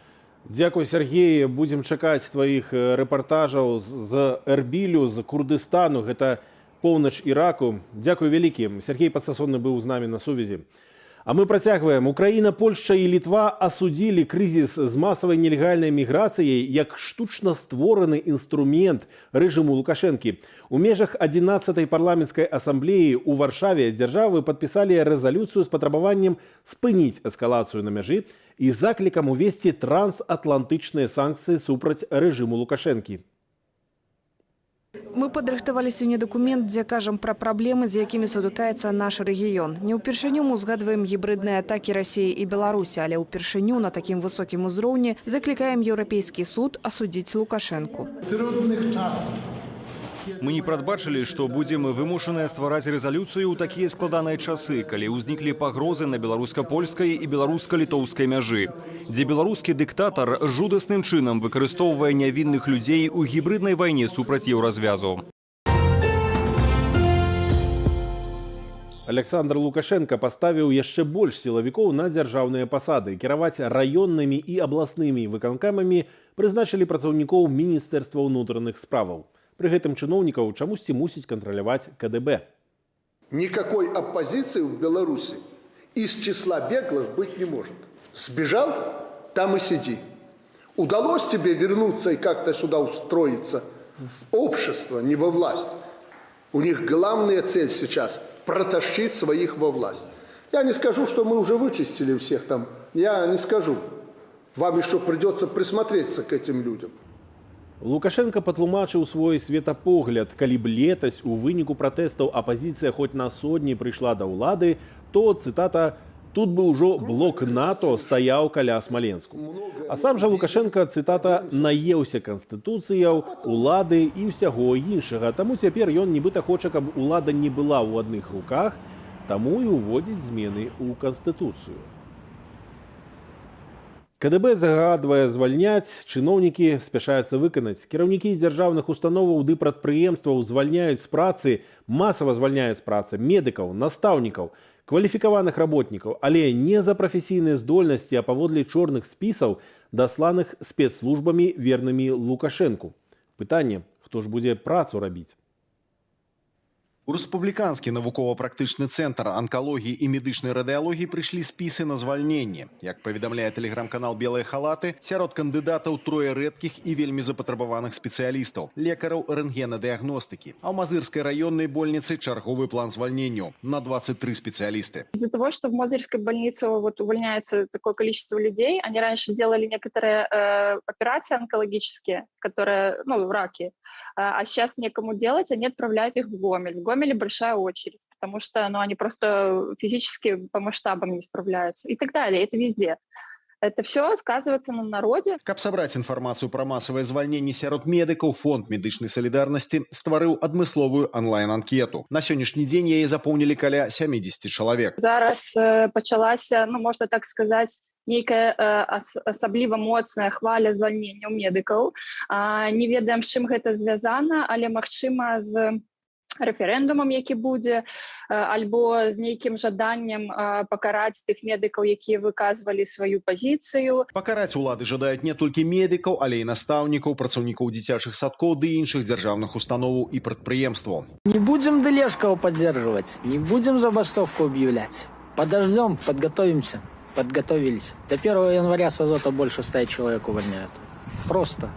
Дзякуй, Сяргей. Будзем чакаць тваіх рэпартажаў з Эрбілю, з Курдыстану, гэта поўнач Іраку. Дзякуй вялікі. Сяргей Падсасонны быў з намі на сувязі. А мы працягваем. Украіна, Польшча і Літва асудзілі крызіс з масавай нелегальнай міграцыяй як штучна створаны інструмент рэжыму Лукашэнкі. У межах 11-й парламенцкай асамблеі ў Варшаве дзяржавы падпісалі рэзалюцыю з патрабаваннем спыніць эскалацыю на мяжы і заклікам увесці трансатлантычныя санкцыі супраць рэжыму Лукашэнкі. Мы падрыхтавалі сёння дакумент, дзе кажам пра праблемы, з якімі сутыкаецца наш рэгіён. Не ўпершыню мы ўзгадваем гібрыдныя атакі Расіі і Беларусі, але ўпершыню на такім высокім узроўні заклікаем Еўрапейскі суд асудзіць Лукашэнку. Мы не прадбачылі, што будзем вымушаныя ствараць рэзалюцыю ў такія складаныя часы, калі ўзніклі пагрозы на беларуска-польскай і беларуска-літоўскай мяжы, дзе беларускі дыктатар жудасным чынам выкарыстоўвае нявінных людзей у гібрыднай вайне супраць Еўразвязу. Аляксандр Лукашэнка паставіў яшчэ больш сілавікоў на дзяржаўныя пасады. Кіраваць раённымі і абласнымі выканкамамі прызначылі працаўнікоў Міністэрства ўнутраных справаў. Пры гэтым чыноўнікаў чамусьці мусіць кантраляваць КДБ. Никакой оппозиции в Беларуси из числа беглых быть не может. Сбежал, там и сиди. Удалось тебе вернуться и как-то сюда устроиться в общество, не во власть. У них главная цель сейчас – протащить своих во власть. Я не скажу, что мы уже вычистили всех там. Я не скажу. Вам еще придется присмотреться к этим людям. Лукашэнка патлумачыў свой светапогляд. Калі б летась у выніку пратэстаў апазіцыя хоць на сотні прыйшла да ўлады, то, цытата, тут бы ўжо блок НАТО стаяў каля Смаленску. А сам жа Лукашэнка, цытата, наеўся канстытуцыяў, улады і ўсяго іншага. Таму цяпер ён нібыта хоча, каб улада не была ў адных руках, таму і ўводзіць змены ў канстытуцыю. КДБ загадвае звальняць, чыноўнікі спяшаюцца выканаць. Кіраўнікі дзяржаўных установаў ды прадпрыемстваў звальняюць з працы, масава звальняюць з працы медыкаў, настаўнікаў, кваліфікаваных работнікаў, але не за прафесійныя здольнасці, а паводле чорных спісаў, дасланых спецслужбамі, вернымі Лукашэнку. Пытанне, хто ж будзе працу рабіць? У Рэспубліканскі навукова-практычны цэнтр анкалогіі і медычнай радыялогіі прыйшлі спісы на звальненне. Як паведамляе тэлеграм-канал «Белыя халаты», сярод кандыдатаў трое рэдкіх і вельмі запатрабаваных спецыялістаў — лекараў рэнтгенадыягностыкі. А ў Мазырскай раённай больніцы чарговы план звальненняў на 23 спецыялісты. Из-за того, что в Мозырской больнице вот увольняется такое количество людей, они раньше делали некоторые операции онкологические, которые, ну, раки, а сейчас некому делать, они отправляют их в Гомель. В Гомеле большая очередь, потому что, ну, они просто физически по масштабам не справляются и так далее. Это везде. Это все сказывается на народе. Каб сабраць інфармацыю пра масавае звальненне сярод медыкаў, фонд медычнай салідарнасці стварыў адмысловую онлайн-анкету. На сённяшні дзень яе запоўнілі каля 70 чалавек. Зараз пачалася, ну, можна так сказаць, нейкая асабліва моцная хваля звальненняў медыкаў. Не ведаем, з чым гэта звязана, але, магчыма, з рэферэндумам, які будзе, альбо з нейкім жаданнем пакараць тых медыкаў, якія выказвалі сваю пазіцыю. Пакараць улады жадаюць не толькі медыкаў, але і настаўнікаў, працаўнікоў дзіцячых садкоў ды іншых дзяржаўных установаў і прадпрыемстваў. Не будем Дылевского поддерживать, не будем забастовку объявлять. Подождем, подготовимся. Подготовились. До 1 января с Азота больше 100 человек увольняют. Просто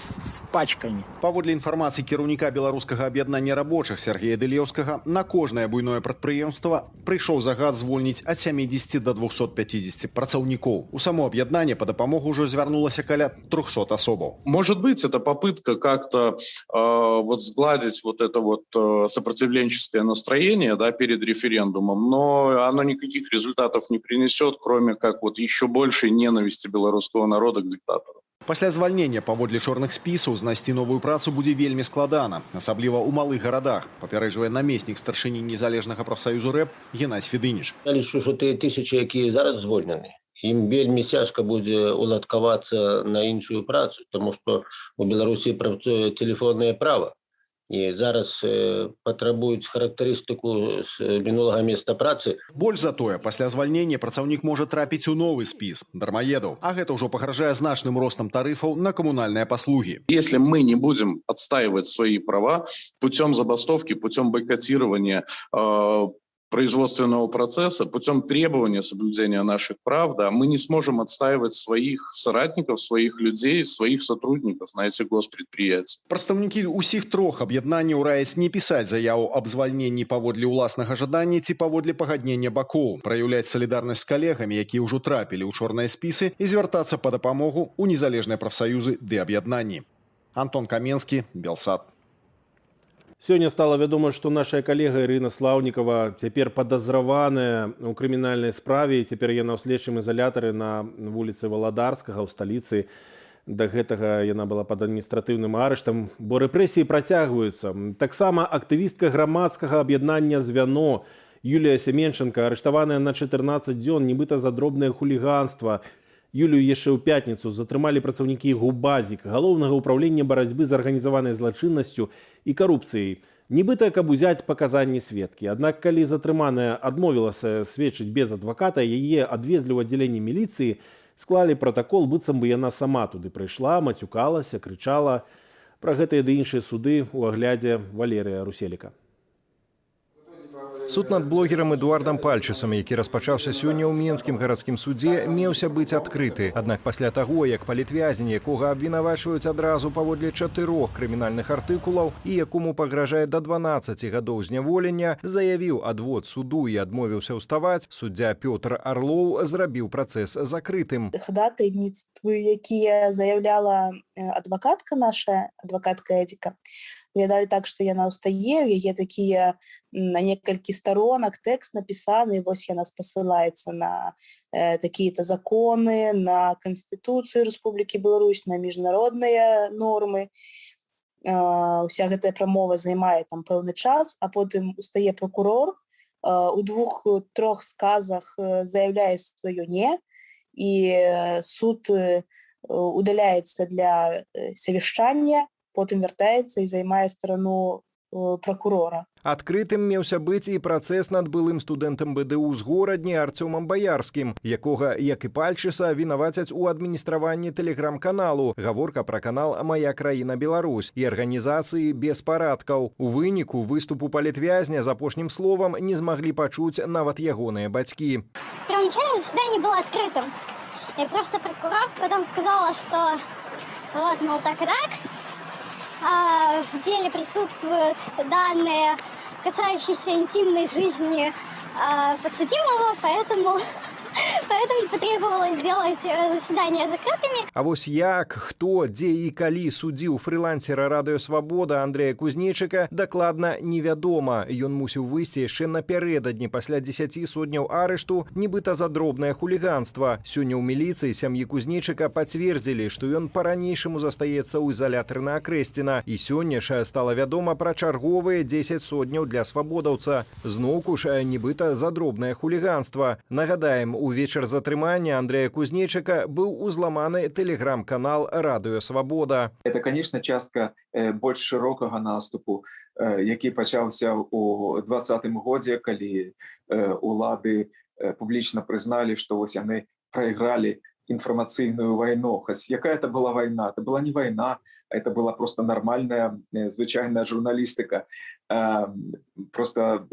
пачками. Паводле інфармацыі кіраўніка Беларускага аб'яднання рабочых Сяргея Дылеўскага, на кожнае буйное прадпрыемства прыйшоў загад звольніць ад 70 до 250 працаўнікоў. У само аб'яднанне па дапамогу ўжо звярнулася каля 300 асобаў. Может быть, это попытка как-то вот сгладить вот это вот сопротивленческое настроение, да, перед референдумом, но оно никаких результатов не принесет, кроме как вот еще большей ненависти белорусского народа к диктатору. Пасля звальнення паводле чорных спісаў знайсці новую працу будзе вельмі складана, асабліва ў малых гарадах, папярэджвае намеснік старшыні незалежнага прафсаюзу РЭП Генадзь Федыніч. Я лічу, що тыя тысячы, якія зараз звольнены, Ім вельмі цяжка будзе уладкавацца на іншую працу, тому что у Беларусі працуе тэлефоннае права. І зараз патрабуюць характарыстыку з мінулага места працы. Больш за тое, пасля звальнення працаўнік можа трапіць у новы спіс дармаедаў, а гэта ўжо пагражае значным ростам тарыфаў на камунальныя паслугі. Если мы не будем отстаивать свои права путем забастовки, путем бойкотирования производственного процесса, путем требования соблюдения наших прав, да, мы не сможем отстаивать своих соратников, своих людей, своих сотрудников на этих госпредприятиях. Прадстаўнікі ўсіх трох аб'яднанняў раяць не пісаць заяву аб звальненні паводле ўласнага жадання ці паводле пагаднення бакоў, праяўляць салідарнасць з калегамі, якія ўжо трапілі ў чорныя спісы, і звяртацца па дапамогу ў незалежныя прафсаюзы ды аб'яднанні. Антон Каменскі, Белсат. Сёння стала вядома, што наша калега Ірына Слаўнікава цяпер падазраваная ў крымінальнай справе, і цяпер яна ў следчым ізалятары на вуліцы Валадарскага ў сталіцы. Да гэтага яна была пад адміністратыўным арыштам, бо рэпрэсіі працягваюцца. Таксама актывістка грамадскага аб'яднання «Звяно» Юлія Семенчанка арыштаваная на 14 дзён нібыта за дробнае хуліганства. Юлію яшчэ ў пятніцу затрымалі працаўнікі ГУБАЗіК, Галоўнага ўпраўлення барацьбы з арганізаванай злачыннасцю і карупцыяй. Нібыта, каб узяць паказанні сведкі. Аднак, калі затрыманая адмовілася сведчыць без адваката, яе адвезлі ў аддзяленне міліцыі, склалі пратакол, быццам бы яна сама туды прыйшла, мацюкалася, крычала. Пра гэтыя ды іншыя суды ў аглядзе Валерыя Руселіка. Суд над блогерам Эдуардам Пальчысам, які распачаўся сёння ў Менскім гарадскім судзе, меўся быць адкрыты. Аднак пасля таго, як палітвязень, якога абвінавачваюць адразу паводле чатырох крымінальных артыкулаў і якому пагражае да 12 гадоў зняволення, заявіў адвод суду і адмовіўся ўставаць, суддзя Пётр Арлоў зрабіў працэс закрытым. Хадатайніцтвы, якія заяўляла адвакатка наша, адвакатка Эдзіка, выглядалі так, што яна ўстае, у яе такія на некалькі старонак тэкст напісаны, вось яна спасылаецца на такія-то законы, на Канстытуцыю Рэспублікі Беларусь, на міжнародныя нормы. Уся гэтая прамова займае там пэўны час, а потым устае пракурор, у двух-трох сказах заяўляе сваё «не», і суд удаляецца для совещания, потым вяртаецца і займае старану пракурора. Адкрытым меўся быць і працэс над былым студэнтам БДУ з Горадні Арцёмам Баярскім, якога, як і Пальчыса, вінавацяць у адміністраванні тэлеграм-каналу. Гаворка пра канал «Мая краіна Беларусь» і арганізацыі беспарадкаў. У выніку выступу палітвязня з апошнім словам не змаглі пачуць нават ягоныя бацькі. Первоначально заседание было открытым. И просто прокурор потом сказала, что вот, мол, так и так. В деле присутствуют данные, касающиеся интимной жизни подсудимого, поэтому потребовалось сделать заседания закрытыми. А вось як, хто, дзе і калі судзіў фрылансера Радыё Свабода Андрэя Кузнечыка, дакладна невядома. Ён мусіў выйсці яшчэ напярэдадні пасля 10 содняў арышту, нібыта за дробнае хуліганства. Сёння ў міліцыі сям'і Кузнечыка пацвердзілі, што ён па-ранейшаму застаецца ў ізалятары на Акрэсціна. І сёння ж стала вядома пра чарговыя 10 содняў для свабодаўца. Зноўку ж нібыта за дробнае хуліганства. Нагадаем, у вечар затрымання Андрэя Кузнечыка быў узламаны тэлеграм-канал Радыё Свабода. Это, конечно, частка больш шырокага наступу, які пачаўся ў 20-м годзе, калі улады публічна прызналі, што вось яны прайгралі інфармацыйную вайну. Хоць якая это была вайна? Это была не вайна, это была просто нормальная, звычайная журналістыка. Просто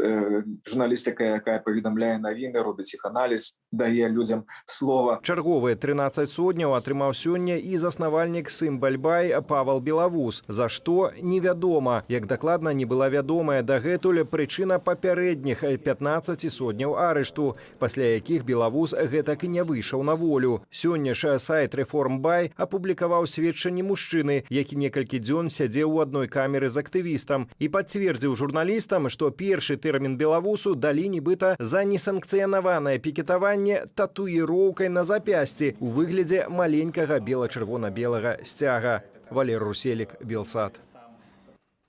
журналістыка, якая паведамляе навіны, робіць іх аналіз, дае людзям слова. Чарговыя 13 содняў атрымаў сёння і заснавальнік Сымбальбай Павал Белавус. За што — невядома. Як дакладна не была вядомая дагэтуль прычына папярэдніх 15 содняў арышту, пасля якіх Белавус гэтак і не выйшаў на волю. Сёння ж сайт Рэформбай апублікаваў сведчанні мужчыны, які некалькі дзён сядзеў у адной камеры з актывістам і пацвердзіў журналістам, што першы тэрмін Белавусу далі нібыта за несанкцыянаванае пікетаванне татуіроўкай на запясці у выглядзе маленькага бела-чырвона-белага сцяга. Валер Руселік, Белсат.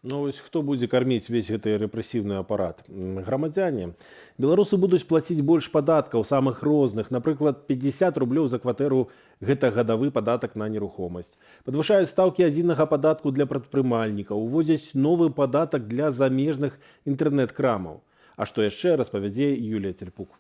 Ну вось хто будзе карміць увесь гэты рэпрэсіўны апарат? Грамадзяне. Беларусы будуць плаціць больш падаткаў, самых розных. Напрыклад, 50 рублёў за кватэру — гэта гадавы падатак на нерухомасць. Падвышаюць стаўкі адзінага падатку для прадпрымальнікаў, уводзяць новы падатак для замежных інтэрнэт-крамаў. А што яшчэ, распавядзе Юлія Цельпук.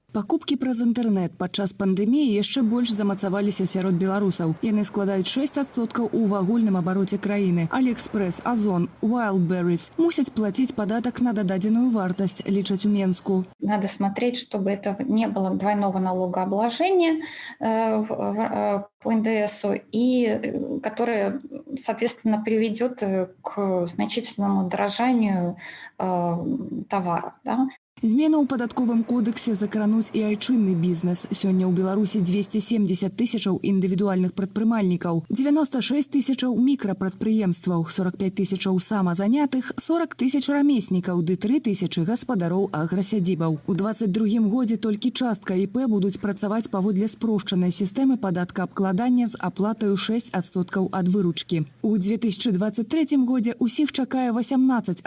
Пакупкі праз інтэрнэт падчас пандэміі яшчэ больш замацаваліся сярод беларусаў. Яны складаюць 6% у агульным абароце краіны. Алиэкспрэс, Озон, Wildberries мусяць плаціць падатак на дададзеную вартасць, лічаць у Менску. Надо смотреть, чтобы это не было двойного налогообложения по НДСу и которое, соответственно, приведет к значительному дорожанию товаров. Да? Змены ў падатковым кодэксе закрануць і айчынны бізнес. Сёння ў Беларусі 270 тысячаў індывідуальных прадпрымальнікаў, 96 тысячаў мікрапрадпрыемстваў, 45 тысячаў самазанятых, 40 тысяч рамеснікаў ды 3 тысячы гаспадароў аграсядзібаў. У 22 годзе толькі частка ІП будуць працаваць паводле спрошчанай сістэмы падаткаабкладання з аплатаю 6% ад выручкі. У 2023 годзе ўсіх чакае 18%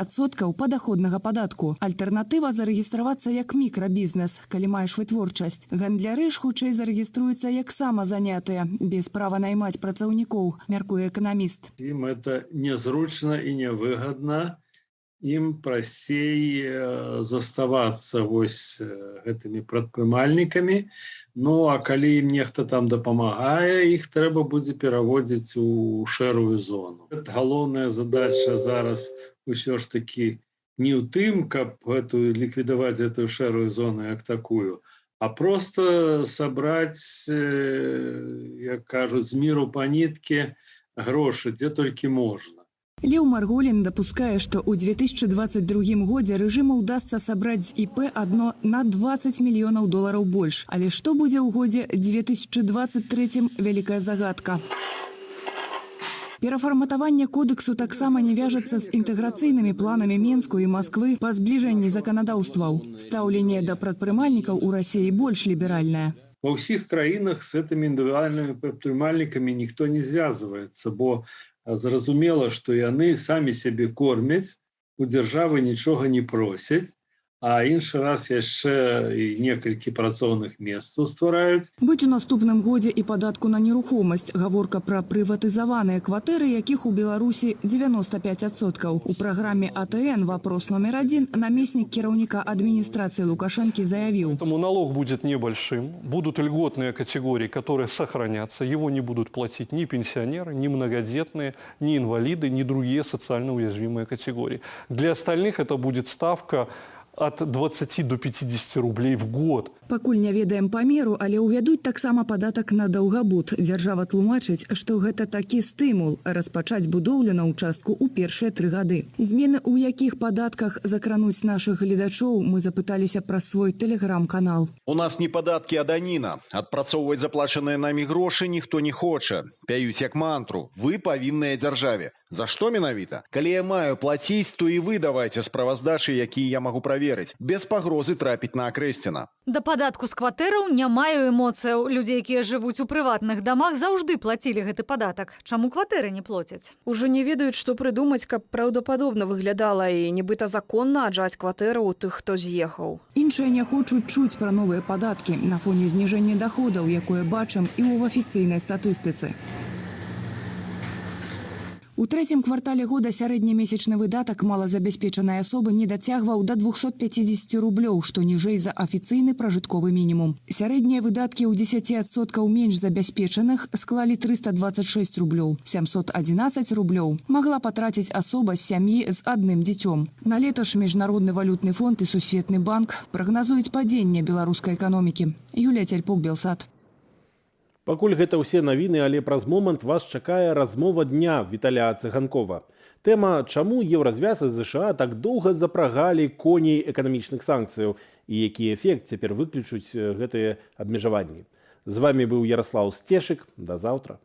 падаходнага падатку. Альтэрнатыва — зарэгістравацца як мікрабізнес, калі маеш вытворчасць. Гандляры ж хутчэй зарэгіструюцца як самазанятыя, без права наймаць працаўнікоў, мяркуе эканаміст. Ім это нязручна і невыгадна, ім прасцей заставацца вось гэтымі прадпрымальнікамі. Ну а калі ім нехта там дапамагае, іх трэба будзе пераводзіць у шэрую зону. Галоўная задача зараз усё ж такі не ў тым, каб гэтую ліквідаваць гэтую шэрую зону як такую, а просто сабраць, як кажуць, з міру па нітке грошы, дзе толькі можна. Леў Марголін дапускае, што ў 2022 годзе рэжыму ўдасца сабраць з ІП адно на 20 мільёнаў долараў больш. Але што будзе ў годзе 2023 — вялікая загадка. Перафарматаванне кодэксу таксама не вяжацца з інтэграцыйнымі планамі Менску і Масквы па збліжэнні заканадаўстваў. Стаўленне да прадпрымальнікаў у Расіі больш ліберальнае. Ва ўсіх краінах с гэтымі індывідуальнымі прадпрымальнікамі ніхто не звязваецца, бо зразумела, што яны самі сябе кормяць, у дзяржавы нічога не просяць, а іншы раз яшчэ і некалькі працоўных месцаў ствараюць. Быць у наступным годзе і падатку на нерухомасць. Гаворка пра прыватызаваныя кватэры, якіх у Беларусі 95%. У праграме АТН «Вопрос номер один» намеснік кіраўніка адміністрацыі Лукашэнкі заявіў. Поэтому налог будет небольшим, будут льготные категории, которые сохранятся, его не будут платить ни пенсионеры, ни многодетные, ни инвалиды, ни другие социально уязвимые категории. Для остальных это будет ставка от 20 до 50 рублей в год. Пакуль не ведаем памеру, але ўвядуць таксама падатак на даўгабуд. Дзяржава тлумачыць, што гэта такі стымул распачаць будоўлю на ўчастку ў першыя 3 гады. Змены ў якіх падатках закрануць нашых гледачоў, мы запыталіся праз свой тэлеграм-канал. У нас не падаткі, а даніна. Адпрацоўваць заплачаныя намі грошы ніхто не хоча. Пяюць як мантру: «Вы павінныя дзяржаве». За што менавіта? Калі я маю плаціць, то і вы давайце справаздачы, якія я магу праверыць, без пагрозы трапіць на Акрэсціна. Да падатку з кватэраў не маю эмоцыяў. Людзі, якія жывуць у прыватных дамах, заўжды плацілі гэты падатак. Чаму кватэры не плоцяць? Ужо не ведаюць, што прыдумаць, каб праўдападобна выглядала і нібыта законна аджаць кватэру ў тых, хто з'ехаў. Іншыя не хочуць чуць пра новыя падаткі на фоне зніжэння даходаў, якое бачым і ў афіцыйнай статыстыцы. У трэцім квартале года сярэдні месячны выдатак малазабяспечанай асобы не дацягваў да 250 рублёў, што ніжэй за афіцыйны пражытковы мінімум. Сярэднія выдаткі ў 10% менш забяспечаных склалі 326 рублёў. 711 рублёў магла патраціць асоба з сям'і з адным дзіцём. На лета ж Міжнародны валютны фонд і Сусветны банк прагназуюць падзенне беларускай эканомікі. Юлія Цяльпук, Белсат. Пакуль гэта ўсе навіны, але праз момант вас чакае размова дня Віталя Цыганкова. Тэма: чаму Еўразвяз і ЗША так доўга запрагалі коней эканамічных санкцыяў і які эфект цяпер выключуць гэтыя абмежаванні. З вамі быў Яраслаў Сцешык. Да заўтра.